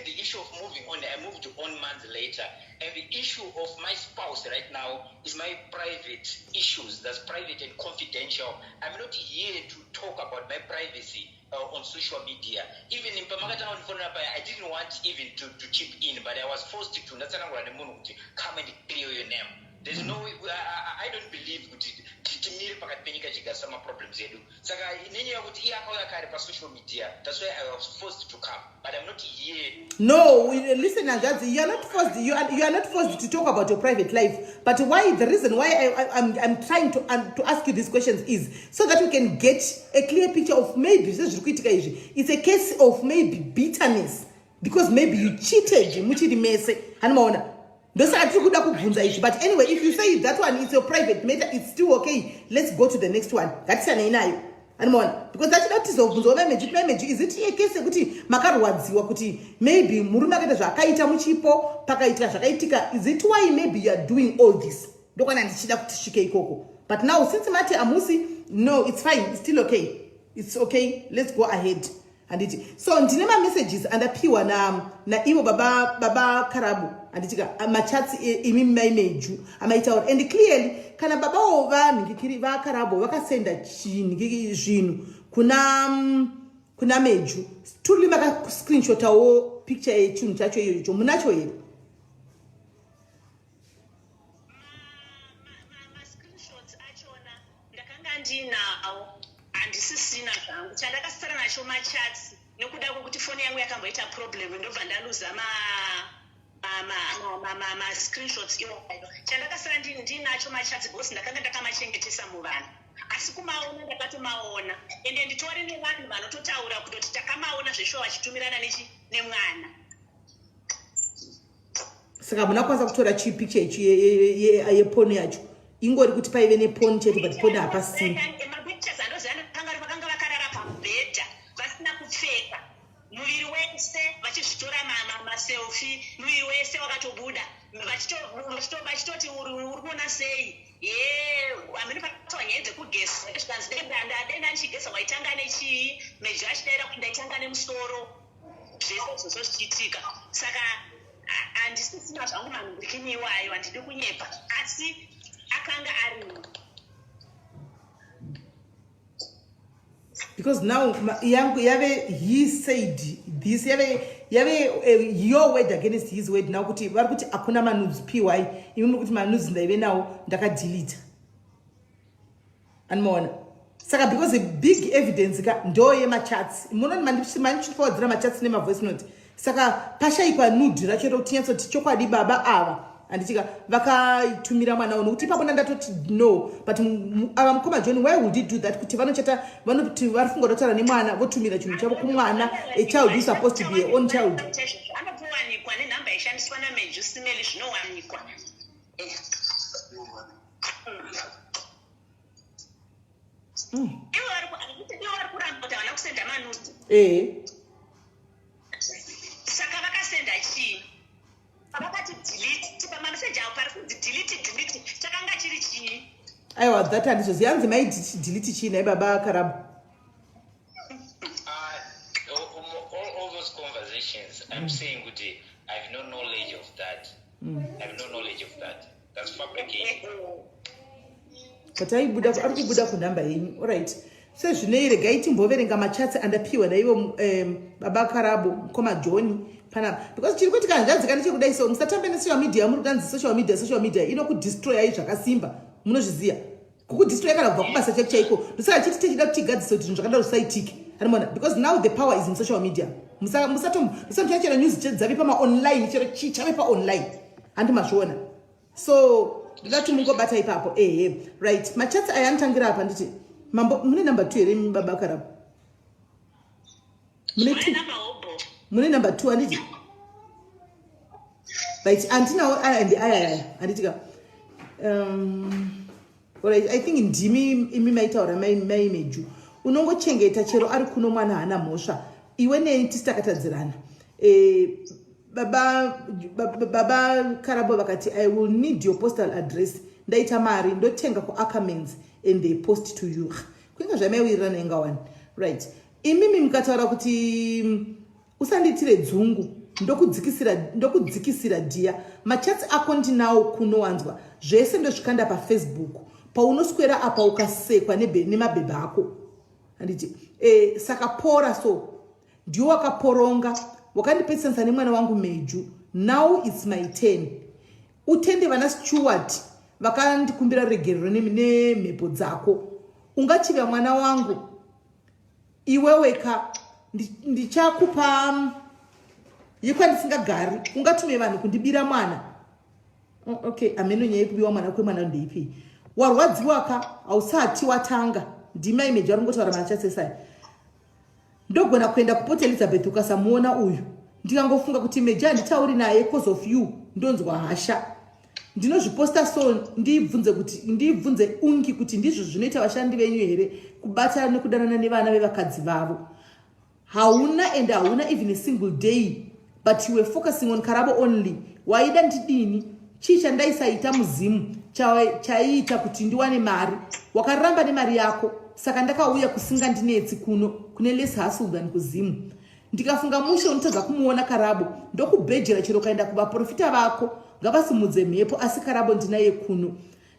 S6: the issue of moving on, I moved on months later, and the issue of my spouse right now is my private issues. That's private and confidential. I'm not here to talk about my privacy on social media. Even pamakatanga kundifonera paya, I didn't want even to chip in, but I was forced to. Ndatsanangura nemunhu kuti come and clear your name. There's no way, I don't believe kuti timire pakati penyika chigadzisa maproblems edu. Saka nenyaya yekuti iye akauya kare pasocial media, that's why I was forced to come, but I'm not here.
S1: No, listen, Anjadzi, you are not forced. You are not forced to talk about your private life. But why? The reason why I'm trying to ask you these questions is so that we can get a clear picture of maybe sezviri kuitika izvi. It's a case of maybe bitterness because maybe you cheated muchiri mese. Hanimaona? Ndosaka tiri kuda kubvunza izvi. But anyway, if you say that one is your private matter, it's still okay. Let's go to the next one. Ngatisanei nayo. Animaona? Because achida kuti tizobvunzawo maimeji kuti, maimeji, is it a case yekuti makarwadziwa kuti maybe murume akaita zvaakaita muchipo, pakaitika zvakaitika? Is it why maybe you are doing all this? Ndokwana ndichida kuti tisvike ikoko. But now since mati amusi, no, it's fine, it's still okay, it's okay, let's go ahead, handiti? So ndine mamessages andapiwa naivo baba Karabu, handitika? Machats imi maimeju amaitaura, and clearly kana babawo vanhingikiri vaKarabo vakasenda chinhingiki zvinhu kuna Meju, truly makascreenshotawo picture yechinhu chacho iyocho, munacho here?
S2: Mascreenshots achona ndakanga ndinawo, handisisina zvangu. Chandakasara nacho machats, nekuda kwekuti foni yangu yakamboita problem, ndobva ndaluza mascreenshots iwayo. Chandakasara ndinacho machats, because ndakanga ndakamachengetesa muvanhu, asi kumaona ndakatomaona. Ende nditori nevanhu vanototaura kutoti takamaona zveshuwa vachitumirana nemwana.
S1: Saka hamuna kukwanisa kutora chipicture ichi yeporn yacho? Ingori kuti paive neporn chete, but porn hapasina.
S2: Mapictures andoziva vakanga vakarara pamubhedha vasina kupfeka muviri wese, vachizvitora maselfie, muviri wese wakatobuda, vachitoti, Uri kuona sei?" Ye hamene pakataura nyaya dzekugesa, zvikanzi, "Denda ndichigesa, waitanga nechii?" Mejo achidaira kuti, "Ndaitanga nemusoro." Zvese izvozvo zvichiitika. Saka handisisina zvangu manhurikini iwayo, handidi kunyepa, asi akanga arimo.
S1: Because now yangu yave he said this, yave your word against his word now, kuti vari kuti hakuna manudes py, imi muri kuti manudes ndaive nawo, ndakadelita. Animaona? Saka because big evidence ka ndo yemachats, munoni mandichifawadzira machats nemavoice note. Saka pashaikwa nude racho rokuti nyatsoti chokwadi baba ava, handitika, vakatumira mwana uno, nokuti ipapo ndandatoti no. But ava mukoma John, why would he do that? Kuti vanochata, vanoti vari funga kutaura nemwana, votumira chinhu chavo kumwana, a child who supposed to be a own child.
S2: Anotowanikwa nenhamba ishandiswa naMejusimeli, zvinowanikwa. Ivo vari kuramba kuti havana kusenda manudes. Saka vakasenda chii? Pavakati delete pamameseji avo, pari kunzi delete, delete, chakanga chiri chii?
S1: Aiwa, that handizozivi. Hanzi maidelete chii nai baba Karabu?
S6: All those conversations, I'm saying kuti I have no knowledge of that. I have no knowledge of that. That's fabricated.
S1: But aibuda, ari kubuda kunhamba yenyu. Alright, sezvinei regai timboverenga machats andapiwa naivo baba Karabo, mukoma John panapa, because chiri kuitika, hanzvadzika, ndechekudai. So musatambe nesocial media. Muri kutanzi social media, social media inokudestroyai zvakasimba, munozviziva, kukudestroya kana kubva kubasa chaiko chaiko. Ndosaka chiti techida kuti tigadzise kuti zvinhu zvakadaro zvisaitike, anomona, because now the power is in social media. Musatombocha chero news dzave pamaonline, chero chii chave paonline, handi mazviona? So ndoda kuti mungobata ipapo. Ehe, right, machats aya anotangira apa. Nditi mambo mune number 2 here, baba Karabo? Mune two?
S2: Mune mahobo.
S1: Mune number 2, handiti? Right, handinawo aya, ndi aya aya, handitika? Alright, I think ndimi imi maitaura maimeju. Unongochengeta chero ari kuno, mwana haana mhosva. Iwe neni tisi takatadzirana. Baba Karabo vakati, "I will need your postal address. Ndaita mari, ndotenga kuAckermans and they post to you." Kuinga zvamaiwirirana inga wani. Right, imimi mukataura kuti usandiitire dzungu, ndokudzikisira, ndokudzikisira dhiya. Machats ako ndinawo kunowanzwa zvese, ndozvikanda paFacebook paunoswera apa ukasekwa nemabhebha ako, handiti? Saka pora. So ndiwo wakaporonga, wakandipetsanisa nemwana wangu Meju. Now it's my turn. Utende vana Stewart vakandikumbira regerero nemhepo dzako. Ungachiva mwana wangu iweweka, ndichakupa yekwandisingagari. Ungatume vanhu kundibira mwana? Oh, okay, ameno nyaya yekubiwa mwana kwemwana ndeipi? Warwadziwa ka, hausati watanga. Ndima imeji vari kungotaura machasesai. Ndogona kuenda kuPort Elizabeth ukasamuona uyu. Ndikangofunga kuti Meja handitauri naye cause of you, ndonzwa hasha. Ndinozviposta, so ndibvunze kuti, ndibvunze ungi kuti ndizvo zvinoita vashandi venyu here, kubata nekudanana nevana vevakadzi vavo? Hauna and hauna even a single day, but you were focusing on Karabo only. Waida ndidini? Chii chandaisaita muzimu chaiita kuti ndiwane mari? Wakaramba nemari yako, saka ndakauya kusingandinetsi kuno, kune less hustle than kuzimu. Ndikafunga mushe unotadza kumuona Karabo, ndokubhejera. Chero ukaenda kuvaprofita vako, ngavasimudze mhepo, asi Karabo ndinaye kuno.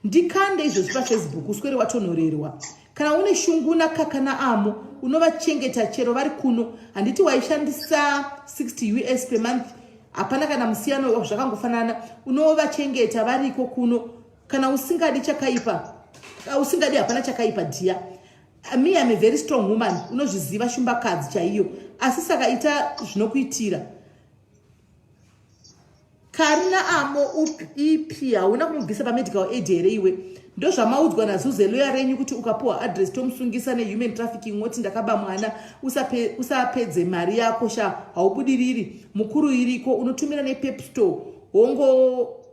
S1: Ndikande izvozvi paFacebook, uswere watonhorerwa. Kana une shungu nakaka naamo, unovachengeta chero vari kuno. Handiti waishandisa 60 US per month? Hapana kana musiyano, zvakangofanana. Unovachengeta variko kuno kana usingadi chakaipa. Usingadi, hapana chakaipa dhiya. Me, am a very strong woman, unozviziva, shumbakadzi chaiyo. Asi saka ita zvinokuitira. Kari naamo ipi? Hauna kumubvisa pamedical aid here iwe? Ndozvamaudzwa nazuzeloya renyu kuti ukapiwa address tomusungisa nehuman trafficking, woti ndakaba mwana. Usapedze mari yako sha, haubudiriri. Mukuru iriko, unotumira nePep Store. Hongo,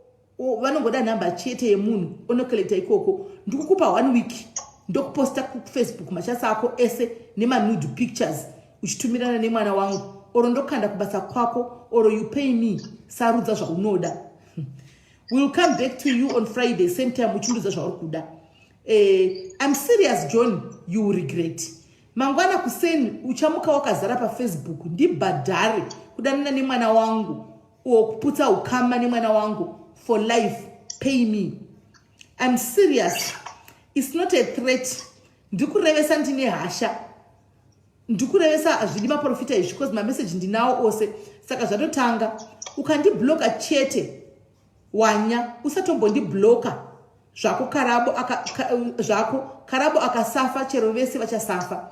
S1: vanongoda nhamba chete yemunhu onocollecta ikoko. Ndikukupa one week, ndokuposta kuFacebook machasa ako ese nemanude pictures uchitumirana nemwana wangu, oro ndokanda kubasa kwako, oro you pay me. Sarudza zvaunoda. Will come back to you on Friday, same time, uchindudza zvauri kuda. I'm serious, John, you will regret. Mangwana kuseni uchamuka wakazara paFacebook. Ndibhadhare kudanana nemwana wangu or kuputsa ukama nemwana wangu for life. Pay me. I'm serious, it's not a threat. Ndikurevesa, ndine hasha, ndikurevesa. Hazvidi maprofita izvi, because mameseji ndinawo ose. Saka zvatotanga, ukandibloka chete wanya. Usatombondibloka. Zvako Karabo aka, ka, zvako Karabo akasafa chero vese vachasafa.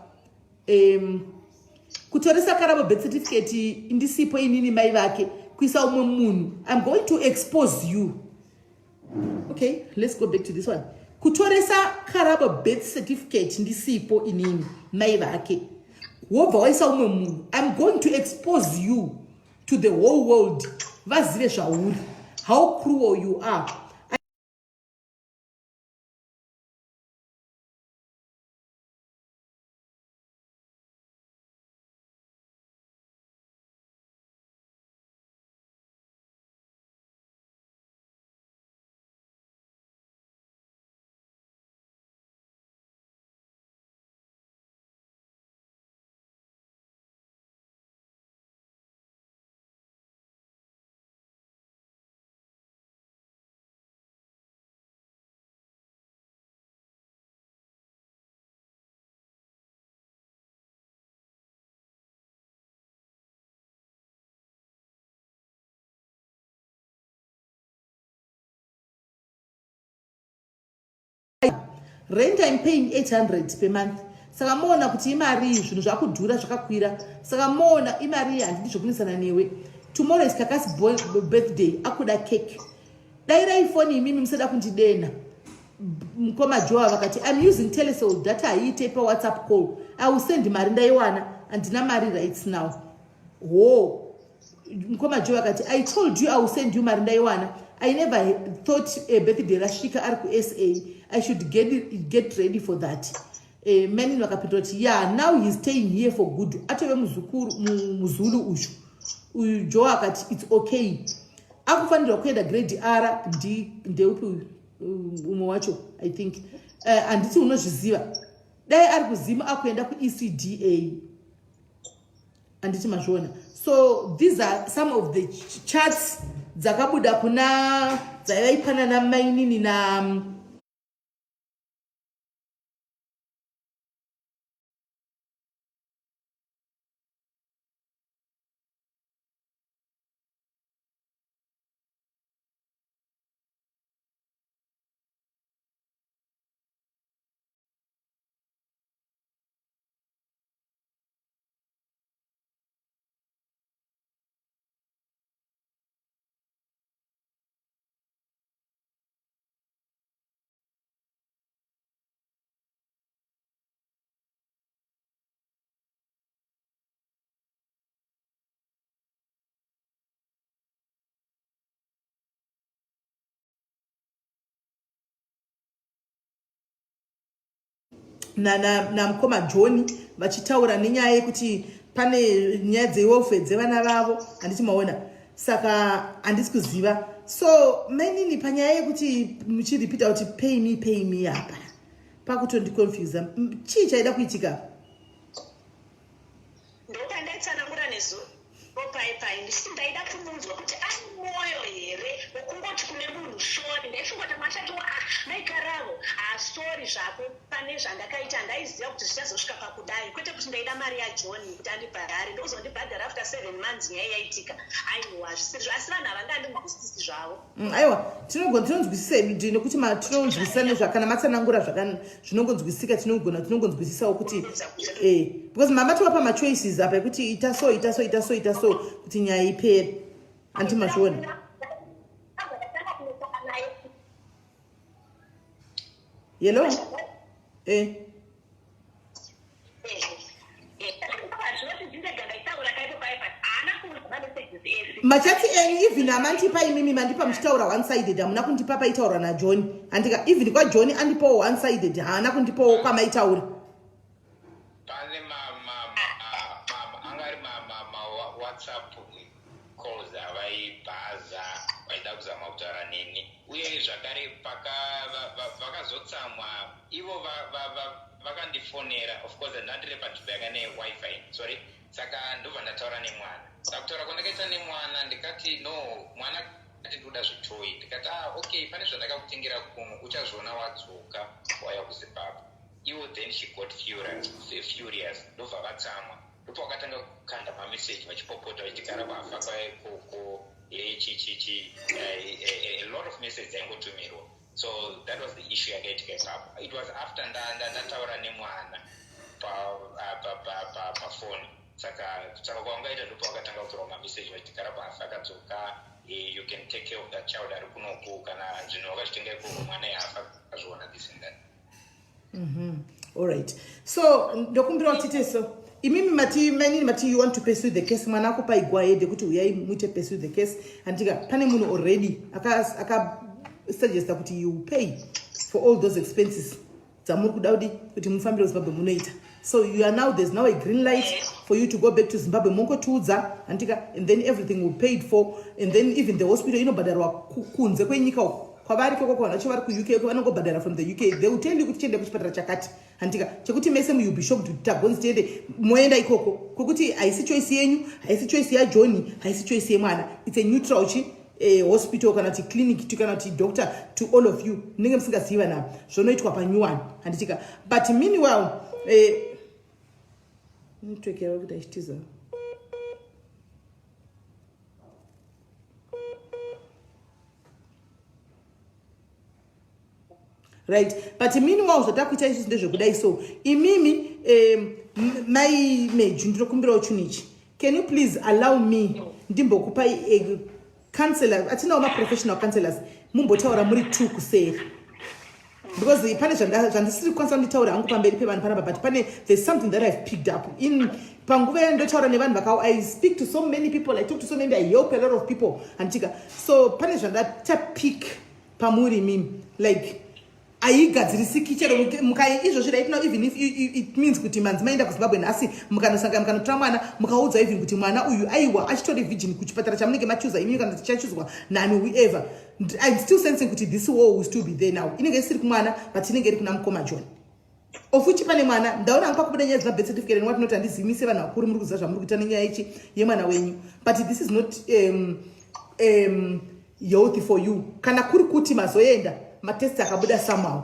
S1: Kutoresa Karabo birth certificate ndisipo inini mai vake kuisa umwe munhu. I'm going to expose you. Okay, let's go back to this one. Kutoresa Karabo birth certificate ndisipo inini mai vake wobva waisa umwe munhu. I'm going to expose you to the whole world vazive zvauri, how cruel you are. Rent I'm paying 800 per month. Saka moona kuti imari, zvinhu zvakudhura, zvakakwira. Saka moona imari, handidi zvokunisana newe. Tomorrow is Kakasi birthday, akuda cake. Dairai foni imimi musada kundidena. Mukoma Joa vakati I'm using Telecel data, haiite paWhatsApp call. I will send mari ndaiwana, handina mari right now. Ho, mukoma Joe akati I told you I will send you mari ndaiwana. I never thought a birthday rasvika ari kuSA. I should get ready for that. Manini vakapindura kuti yeah, now he's staying here for good, atove muzukuru muzulu uyu. Uyu Joe akati it's okay, akufanirwa kuenda grade R. Ndeupi uyu umwe wacho? I think handiti unozviziva, dai ari kuzimu akuenda kuECDA, handiti mazviona? So these are some of the chats dzakabuda kuna dzaivaipana namainini na namukoma na, na John vachitaura nenyaya yekuti pane nyaya dzewelfare dzevana vavo, handiti maona? Saka handisi kuziva. So mainini, panyaya yekuti muchiripita kuti pay me, pay me, apa pakutondiconfusa. Chii chaida kuitika?
S2: Ndopandaitsanangura nezuro pai pai, ndisiti ndaida kumunzwa kuti ari mwoyo here wekungoti kune munhu sorry. Ndaifunga kuti machatiwa, ah, maikaravo, ha, sorry zvako pane zvandakaita, handaiziva kuti zvichazosvika pakudai. Kwete kuti ndaida mari yaJohn kuti andibhadhare, ndokuzondibhadhara after 7 months nyaya yaitika. Aiwa, hazvisirizvo, asi vanhu havangandinzwisisi zvavo.
S1: Aiwa, tinonzwisisa nekuti tinonzwisisa nezvakana matsanangura zvinongonzwisika. Tinogona tinongonzwisisawo kuti because mama tovapa machoices apa ekuti ita so, ita so, ita so, ita so kuti nyaya ipere, handiti mazviona? Hello.
S2: Zvinoti ndega ndaitaura kaipo paipa, haana kuudza mamessages ese.
S1: Machats enyu even amandipa imimi, mandipa muchitaura one sided, hamuna kundipa paitaurwa naJohn, handika? Even kwaJohn andipawo one sided, haana kundipawo kwamaitaura.
S6: Pane anga ari maWhatsApp calls avaibhaza vaida kuzama kutaura neni, uye zvakare vakazotsamwa ivo vakandifonera. Of course ndandiri panzvimbo yanga neWiFi, sorry. Saka ndobva ndataura nemwana. Saka kutaura kwandakaita nemwana, ndikati no, mwana ati ndikuda zvitoyi. Ndikati ah, okay, pane zvandakakutengera kuno, uchazviona wadzoka wauya kuZimbabwe. Iwo then she got furious, ndobva vatsamwa, ndopa vakatanga kukanda mameseji vachipopota vachitigara kwafa kwaikoko chichichi, a lot of message dzaingotumirwa. So that was the issue yakaitika ipapo. It was after ndataura nemwana pafoni. Saka saka kwaungaita ndipo wakatanga kutorwa mameseji vachiti Karabo afa akadzoka, you can take care of that child ari kunoku, kana zvinhu wakazvitenga ikoko mwana afa akazviona, this and that.
S1: All right, so ndokumbira kuti tiite so. Imimi mati, mainini mati you want to pursue the case. Mwana akupai go ahead yekuti uyai muite pursue the case, handika? Pane munhu already akasuggesta kuti you pay for all those expenses dzamuri kuda kudi kuti mufambire kuZimbabwe munoita. So you are now, there's now a green light for you to go back to Zimbabwe. Mongotiudza, handika? And then everything will paid for, and then even the hospital inobhadharwa kunze kwenyika uko kwavari koko. Vanhu vacho vari kuUK ko, vanongobhadhara from the UK. They will tell you kuti chiende kuchipatara chakati, handika? Chekuti mese you'll be shocked kuti tagonzi tiende, moenda ikoko, kwekuti haisi choice yenyu, haisi choice yaJohn, haisi choice yemwana. It's a neutral chi hospital kana kuti clinic kana kuti doctor to all of you. Munenge musingazivi navo zvonoitwa panyuwani, handitika? But meanwhile, network yavo kuti achitiza. Right, but meanwhile zvatakuita isusu ndezvekudai. So imimi, mai Meju, ndinokumbirawo chinhu ichi. Can you please allow me ndimbokupai counselor? Atinawo maprofessional counselors. Mumbotaura muri two kuseri, because pane zvandisiri kukwanisa kunditaura hangu pamberi pevanhu panapa, but pane, there's something that I've picked up in panguva yandotaura nevanhu vaka, I speak to so many people, I talk to so many, I help a lot of people, handitika? So pane zvandatapick pamuri imimi, like haigadzirisiki chero mukai izvozvi right now. Even if it means kuti manzi maenda kuZimbabwe nhasi, mukanosanga, mukanotora mwana, mukaudza even kuti mwana uyu aiwa achitori virgin kuchipatara chamunenge machuza imimi kana tichachuzwa nani, whoever, I'm still sensing kuti this war will still be there. Now inenge isiri kumwana, but inenge iri kuna mukoma John, of which pane mwana. Ndaona hangu pakubuda nyaya dzemabirth certificate and what not. Handizimise vanhu vakuru, muri kuziva zvamuri kuita nenyaya ichi yemwana wenyu, but this is not healthy for you. Kana kuri kuti mazoenda, matest akabuda somehow,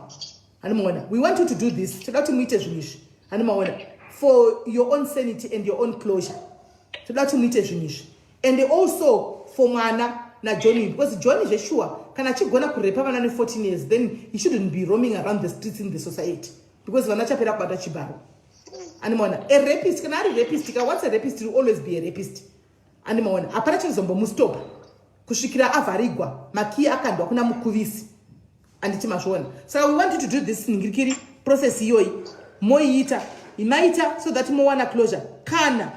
S1: handimaona? We want you to do this. Toda kuti muite zvinhu izvi, handimaona? For your own sanity and your own closure, toda kuti muite zvinhu izvi, and also for mwana naJohn, because John zvesure kana achigona kurepa vana ne14 years, then he shouldn't be roaming around the streets in the society, because vana chapera kubata chibharo, andimaona? A rapist, kana ari rapist ka, once a rapist will always be a rapist, andimaona? Hapana chinozombomustopa kusvikira avharigwa makiyi, akandwa kuna mukuvisi, anditi mazviona? Saka we want you to do this ningirikiri process iyoyi, moiita maita so that mowana closure. Kana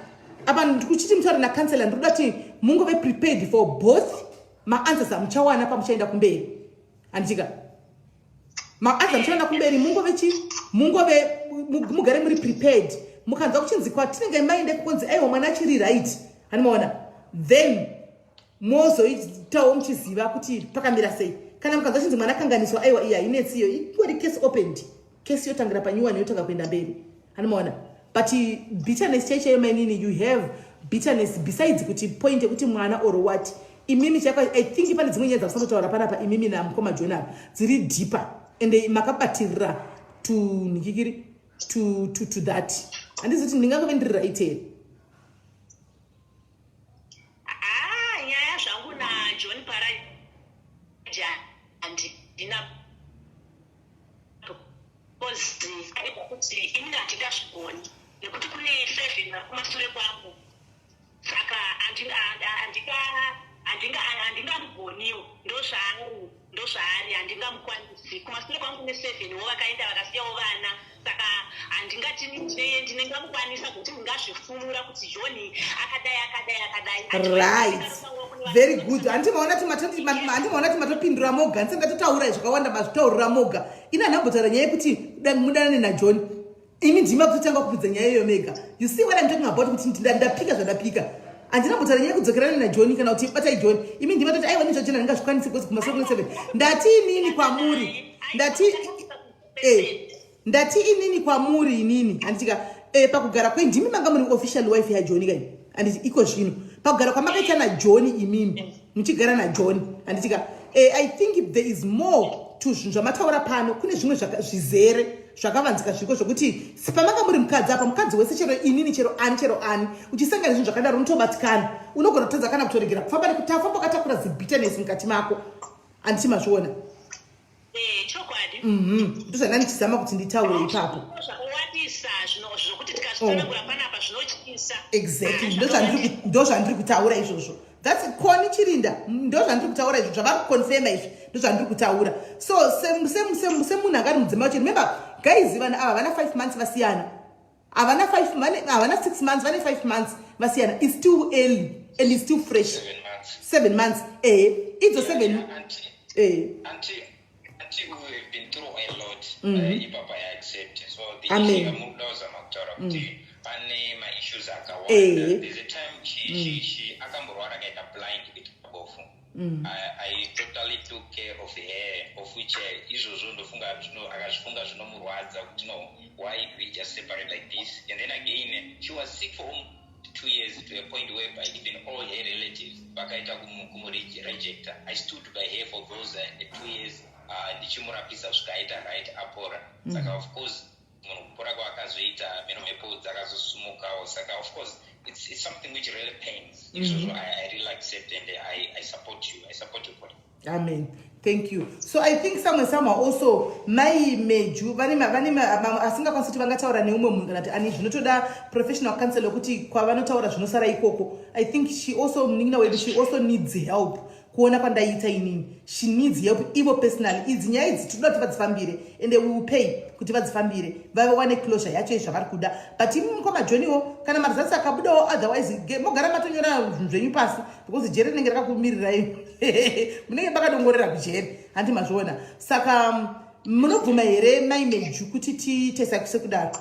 S1: apa ndikuchiti mutaure nacounselor, ndikuda kuti mungove prepared for both maanswers amuchawana pamuchaenda kumberi, handitika? Maanswers amuchawana kumberi, mungove chi mungove mugare muri prepared. Mukanzwa kuchinzi kwatinenge maende kukonzi aiwa mwana achiri right, handimaona? Then mozoitawo muchiziva kuti pakamira sei. Kana mukanzwa chinzi mwana akanganiswa, aiwa, iya hainetsi iyo, ingori case opened, case yotangira panyuwani, yotanga kuenda mberi, handimaona? But bitterness chaichaiyo, mainini, you have bitterness besides kuti point yekuti mwana or what. Imimi chako, I think pane dzimwe nyaya dzamusandotaura panapa imimi namukoma John apa dziri deeper, and makabatirira to nikikiri to that. Handizi kuti ndingangove ndiri right here.
S2: Ah, nyaya zvangu naJohn Paraja handina, because aida kuti inini handingazvigoni nekuti kune seven vari kumasure kwangu, saka handingamugoniwo. Ndozvaari, handingamukwanisi. Kumasure kwangu kune seven wo vakaenda vakasiyawo vana, saka handingati ndinengamukwanisa kuti ndingazvifumura kuti John akadai, akadai, akadai.
S1: Right, very good. Handimaona kuti matopindura moga? Ndisingatotaura zvakawanda, mazvitaurira moga. Ina handambotaura nyaya yekuti mudanane naJohn. Imi ndima kutotanga kupidza nyaya iyoyo mega. You see what I'm talking about, kuti ndapika zvandapika? Handina mbotaura nyaya yekudzokerana naJohn kana kuti batai John. Imi ndima toti aiwa, nezvaJohn handingazvikwanisi because kumasure kune seven. Ndati inini kwamuri, ndati inini kwamuri inini, handitika? Pakugara kwendimi manga muri official wife yaJohn kai, handiti? Iko zvino pakugara kwamakaita naJohn, imimi muchigara naJohn, handitika? I think there is more to zvinhu zvamataura pano. Kune zvimwe zvizere zvakavanzika zviriko zvokuti pamanga muri mukadzi apa, mukadzi wese, chero inini, chero ani, chero ani, uchisangana zvinhu zvakadaro unotobatikana, unogona kutadza kana kutoregera kufamba nekuti tafamba wakatakura zibitterness mukati mako, handiti mazviona? Ndozvanda ndichizama kuti nditaure ipapo.
S2: Zvakawandisa zvokuti tikazvitsanangura panapa zvinotyisa.
S1: Exactly, ndozvandiri kutaura izvozvo. That's Koni Chirinda. Ndozvandiri kutaura izvo, zvavari kuconfirma izvi, ndozvandiri kutaura. So semunhu akari mudzimai wacho, remember guys, vanhu ava vana 5 months vasiyana, havana 5, havana 6 months, vane 5 months vasiyana. It's still early and it's still fresh.
S6: 7 months.
S1: 7 months, ehe, idzo 7.
S6: Auntie, we have been through a lot. Ipapa I accept. So the
S1: Amen.
S6: issue yamunoda kuzama kutaura kuti pane maissues akawanda. There's a time she akamborwara, akaita blind, kuita bofu. I totally took care of her, of which izvozvo ndofunga akazvifunga zvinomurwadza kuti, "No, why do we just separate like this?" And then again, she was sick for almost 2 years, to a point whereby even all her relatives vakaita kumurejecta. I stood by her for those 2 years, ndichimurapisa kusvika aita right, apora. Saka of course munhu kupora kwaakazoita, mheno mhepo dzakazosumukawo. Saka of course it's something which really pains. Izvozvo I really accept and I support you. I support your point.
S1: Amen, thank you. So I think somewhere, somehow also mai Meju vane asingakwanisi kuti vangataura neumwe munhu kana kuti ani, zvinotoda professional counsel wekuti kwavanotaura zvinosara ikoko. I think she also, munin'ina wedu, she also needs help. Kuona kwandaiita inini, she needs help ivo personally. Idzi nyaya idzi tinoda kuti vadzifambire, and we will pay kuti vadzifambire, vawane closure yacho zvavari kuda. But imi mukoma Johniwo, kana maresults akabudawo, otherwise mogara matonyora zvinhu zvenyu pasi, because jeri rinenge rakakumirirai, munenge makadongorera kujeri, handi mazviona? Saka munobvuma here, mai Meju, kuti tiite sekudaro?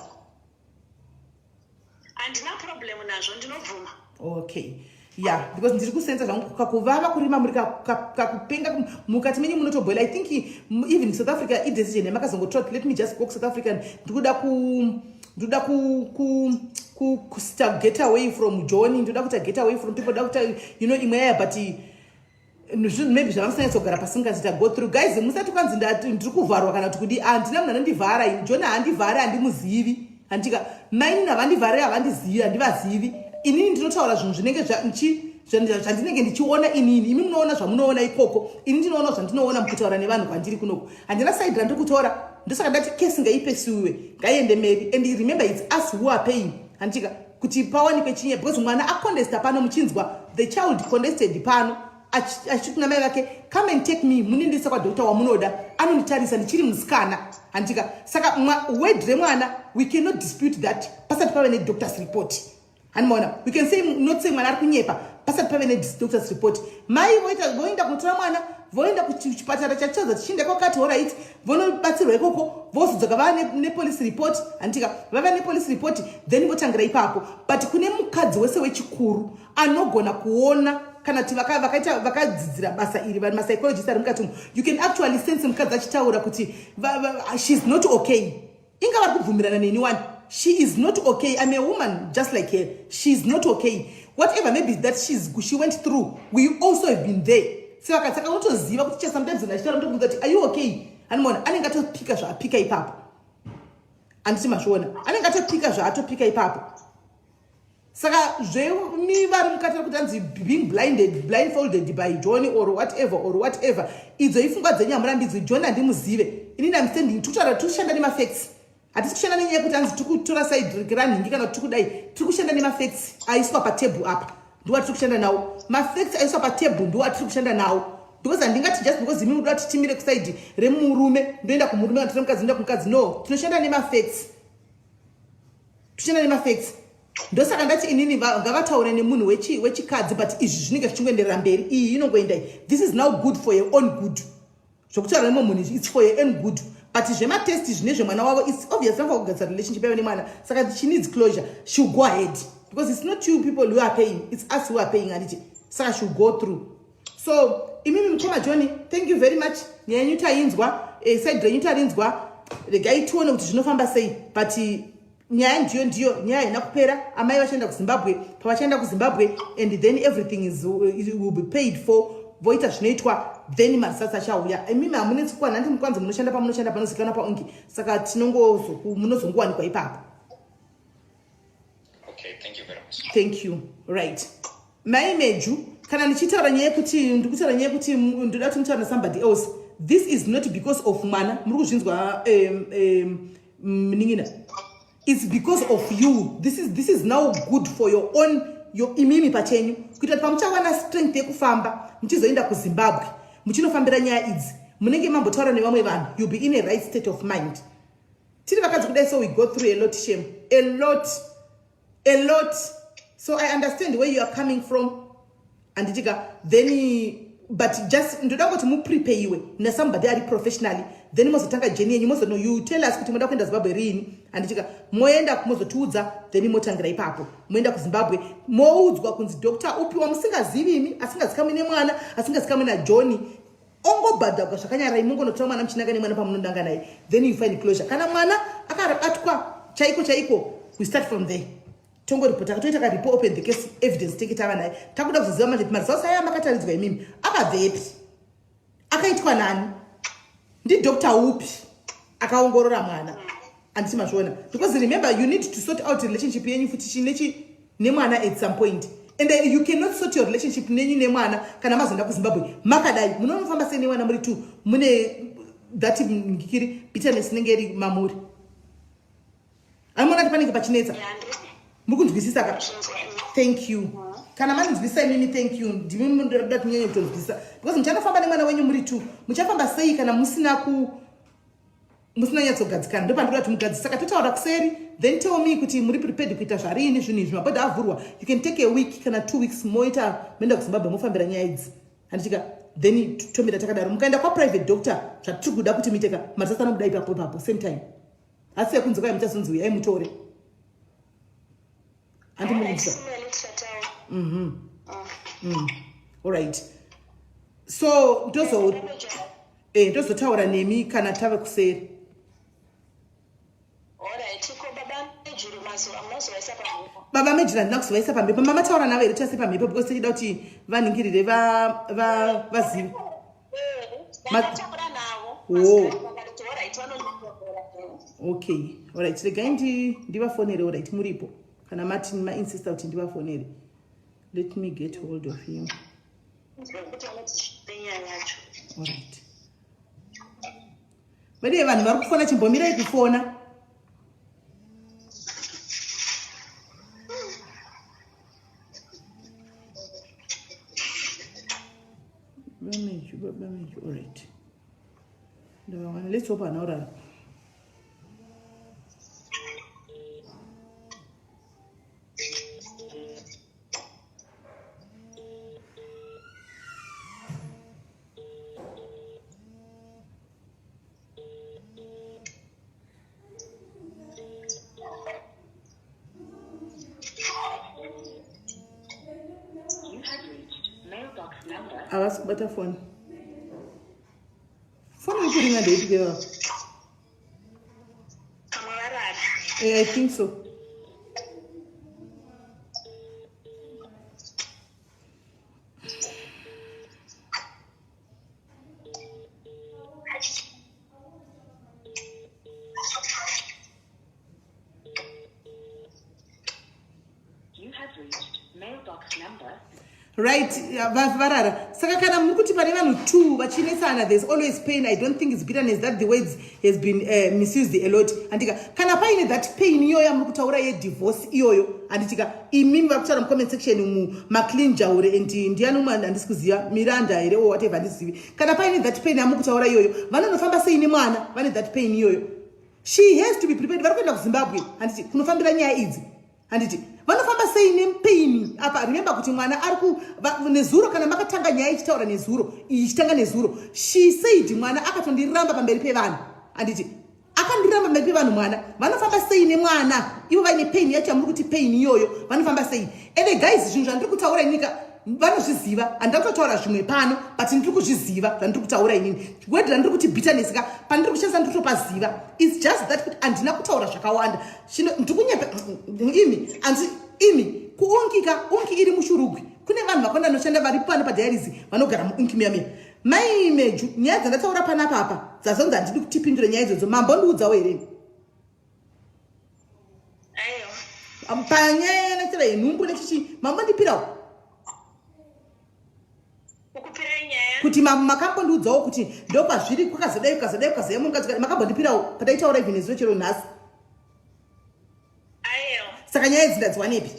S2: Handina problem nazvo, ndinobvuma.
S1: Okay, yeah, because ndiri kusenza zvangu kakuvava kurima muri kakupenga mukati menyu munotobhoila. I think even South Africa idecision yamakazongotora kuti, "Let me just go kuSouth Africa, ndikuda ku ndikuda ku ku ku kusta get away from John, ndikuda kuita get away from people, ndoda kuita imwe yaya." But zvinhu maybe zvavamusanyatsogara pasi mukazita go through. Guys, musati kwanzi ndiri kuvharwa kana kuti kudi. Handina munhu anondivhara ini. John haandivhari, handimuzivi, handika maini havandivhari, havandizivi, handivazivi. Inini ndinotaura zvinhu zvinenge zvandinenge ndichiona inini. Imi munoona zvamunoona ikoko, ini ndinoona zvandinoona mukutaura nevanhu kwandiri kunoko. Handina side randiri kutora. Ndosaka ndati kesi ngaipesiwe, ngaiende meri. And remember, it's us who are paying, handika, kuti pawanikwe chinye, because mwana acontesta pano, muchinzwa, the child contested pano achiti kuna mai vake, "Come and take me, munindisa kwadoctor wamunoda anonditarisa, ndichiri musikana," handika? Saka word remwana, we cannot dispute that pasati pave nedoctor's report, handimaona? We can say, not say mwana ari kunyepa pasati pave nedoctor's report. Mai voenda kunotora mwana, voenda kuchipatara chachaza tichienda kwakati, alright, vonobatsirwa ikoko, vozodzoka vava nepolice report, handika? Vava nepolice report, then votangira ipapo. But kune mukadzi wese wechikuru anogona kuona kana kuti vakaita vakadzidzira basa iri, vanhu mapsychologist ari mukati umu, you can actually sense mukadzi achitaura kuti she's not okay. Inga vari kubvumirana neni wani. She is not okay. I'm a woman just like her. She is not okay. Whatever maybe that she went through, we also have been there. Saka unotoziva kuti sometimes achitaura, ndokuudza kuti, "Are you okay?" Hanimona anenge atopika zvaapika ipapo, handiti mazviona? Anenge atopika zvaatopika ipapo. Saka zvemi vari mukati kuti anzi being blinded, blindfolded by John or whatever or whatever, idzo ifungwa dzenyu, hamurambidzwi. John handimuzive inini. I'm standing, tikutaura, tiri kushanda nemafacts. Hatisi kushanda nenyaya yekuti anzi tiri kutora side ranhingi kana kuti tiri kudai. Tiri kushanda nemafacts aiswa patable apa, ndiwo atiri kushanda nawo. Mafacts aiswa patable ndiwo atiri kushanda nawo, because handingati just because imi munoda kuti timire kuside remurume, ndoenda kumurume, kana tiri mukadzi, ndoenda kumukadzi. No, tinoshanda nemafacts, toshanda nemafacts. Ndosaka ndati inini ngavataure nemunhu wechikadzi. But izvi zvinenge zvichingoenderera mberi, iyi inongoenda. This is now good for your own good. Zvokutaura nemumwe munhu izvi, it's for your own good. But zvematest zvine zvemwana wavo, it's obvious vanofanira kugadzira relationship yavo nemwana. Saka she needs closure. She'll go ahead, because it's not you people who are paying, it's us who are paying, handiti? Saka she'll go through. So imimi mukoma Johnny, thank you very much. Nyaya yenyu tainzwa, side renyu tarinzwa. Regai tione kuti zvinofamba sei. But nyaya ndiyo ndiyo nyaya haina kupera. Amai vachaenda kuZimbabwe pavachaenda kuZimbabwe, and then everything will be paid for. Voita zvinoitwa, then maresults achauya. Imimi hamunetsi kuwana, handi mukwanzi munoshanda pamunoshanda panozikanwa paungi, saka munozongowanikwa ipapo.
S6: Okay, thank you very much.
S1: Thank you. Right, mai Meju, kana ndichitaura nyaya yekuti ndikutaura nyaya yekuti ndoda kuti mutaura nesomebody else. This is not because of mwana, muri kuzvinzwa munin'ina? It's because of you. This is now good for your own, your imimi pachenyu, kuita kuti pamuchawana strength yekufamba muchizoenda kuZimbabwe muchinofambira nyaya idzi, munenge mambotaura nevamwe vanhu, you'll be in a right state of mind. Tiri vakadzi kudai, so we go through a lot, shame, a lot, a lot. So I understand where you are coming from, handitika? Then, but just ndoda kuti muprepare nasomebody ari professionally, then mozotanga journey yenyu. Mozono, you tell us kuti moda kuenda Zimbabwe riini, handitika? Moenda, mozotiudza, then motangira ipapo. Moenda kuZimbabwe, moudzwa kunzi doctor upi wamusingazivi imi, asingazikamwi nemwana, asingazikamwi naJohn, ongobhadhagwa zvakanyarai, mungonotora mwana muchinanga nemwana pamunodanga naye. Then you find closure. Kana mwana akabatwa chaiko chaiko, we start from there. Tongoripota, toita kareport, open the case, evidence tenge tava naye. Takuda kuzoziva manje kuti maresults aya makataridzwa imimi akabvepi, akaitwa nani, ndidoctor upi akaongorora mwana, handiti mazviona? Because remember, you need to sort out relationship yenyu futi chinechi nemwana at some point, and you cannot sort your relationship nenyu nemwana kana mazoenda kuZimbabwe makadai. Munonofamba sei nemwana muri two mune that ngikiri bitterness inenge iri mamuri? Aimona kuti panenge pachinetsa. Muri kunzwisisa ka? Thank you. Kana mandinzwisisa imimi, thank you. Ndimi munoda kunyanya kutonzwisisa, because muchanofamba nemwana wenyu muri two, muchafamba sei kana musina ku musina nyatsogadzikana? Ndo pandinoda kuti mugadzise. Saka totaura kuseri, then tell me kuti muri prepared kuita zvarini zvinhu izvi. Mabhodha avhurwa, you can take a week kana 2 weeks, moita moenda kuZimbabwe, mofambira nyaya idzi, handitika? Then tomira takadaro. Mukaenda kwaprivate doctor, zvatiri kuda kuti muiteka, maresults anobuda ipapo ipapo, same time. Asi yekunze kwai muchazonzi uyai mutore, handimurikuisa. Alright, so ndozotaura nemi kana tave kuseri.
S3: Alright, ko baba Mejuru munozovaisa pamhepo?
S1: Baba Mejuru handina kuzovaisa pamhepo. Mama taura navo here tase pamhepo? Because tichida kuti vaningirire, vazive.
S3: Ndakataura navo.
S1: Oh.
S3: Vakati alright, vanondipopera.
S1: Okay, alright, regai ndivafonere. Alright, muripo kana mati mainsista kuti ndivafonere. Let me get hold of him.
S3: Kuti vanoti nenyaya yacho.
S1: Alright, vadiye vanhu vari kufona, chimbomirai kufona. Bameju, baba Meju, alright, ndavawana. Let's hope hana urara.
S4: You have reached mailbox number
S1: Havasi kubata foni. Foni iri kuringa ndeipi kevava?
S3: Pamwe varara.
S1: I think so.
S4: You have reached mailbox number
S1: Right, varara. Saka kana muri kuti pane vanhu two vachinetsana, there's always pain. I don't think it's bitterness, that the words has been misused a lot, handika? Kana paine that pain iyoyo yamuri kutaura yedivorce iyoyo, handitika? Imimi vari kutaura mucomment section umu, Maclean Jaure and ndiani umwe, handisi kuziva, Miranda here or whatever, handizivi. Kana paine that pain yamuri kutaura iyoyo, vanonofamba sei nemwana vane that pain iyoyo? She has to be prepared. Vari kuenda kuZimbabwe, handiti, kunofambira nyaya idzi, handiti? Vanofamba sei nepain apa? Remember kuti mwana ari ku nezuro, kana makatanga nyaya ichitaura nezuro, ichitanga nezuro, she said mwana akatondiramba pamberi pevanhu, handiti? Akandiramba pamberi pevanhu mwana. Vanofamba sei nemwana ivo vaine pain yacho yamuri kuti pain iyoyo? Vanofamba sei? Ende guys, zvinhu zvandiri kutaura inika vanozviziva. Handida kutotaura zvimwe pano, but ndiri kuzviziva zvandiri kutaura inini. Word randiri kuti bitterness ka, pandiri kushandisa, ndiri kutopaziva. It's just that kuti handina kutaura zvakawanda. Chino ndiri kunyepa imi anzi imi kuUnki ka, Unki iri muShurugwi. Kune vanhu vakawanda vanoshanda vari pano padiaries, vanogara muUnki miya miya. Mai Meju, nyaya dzandataura panapa apa dzazonzi handidi kuti tipindure nyaya idzodzo, mambondiudzawo here?
S3: Aiwa.
S1: Panyaya yanatira yenhumbu nechichi, mambondipirawo?
S3: Ukupirai nyaya?
S1: Kuti makambondiudzawo kuti ndokwazviri, kwakazodai, kukazodai, kukazodai, mukadzi makambondipirawo pataitaura even nezuro chero nhasi. Saka nyaya idzi ndadziwanepi?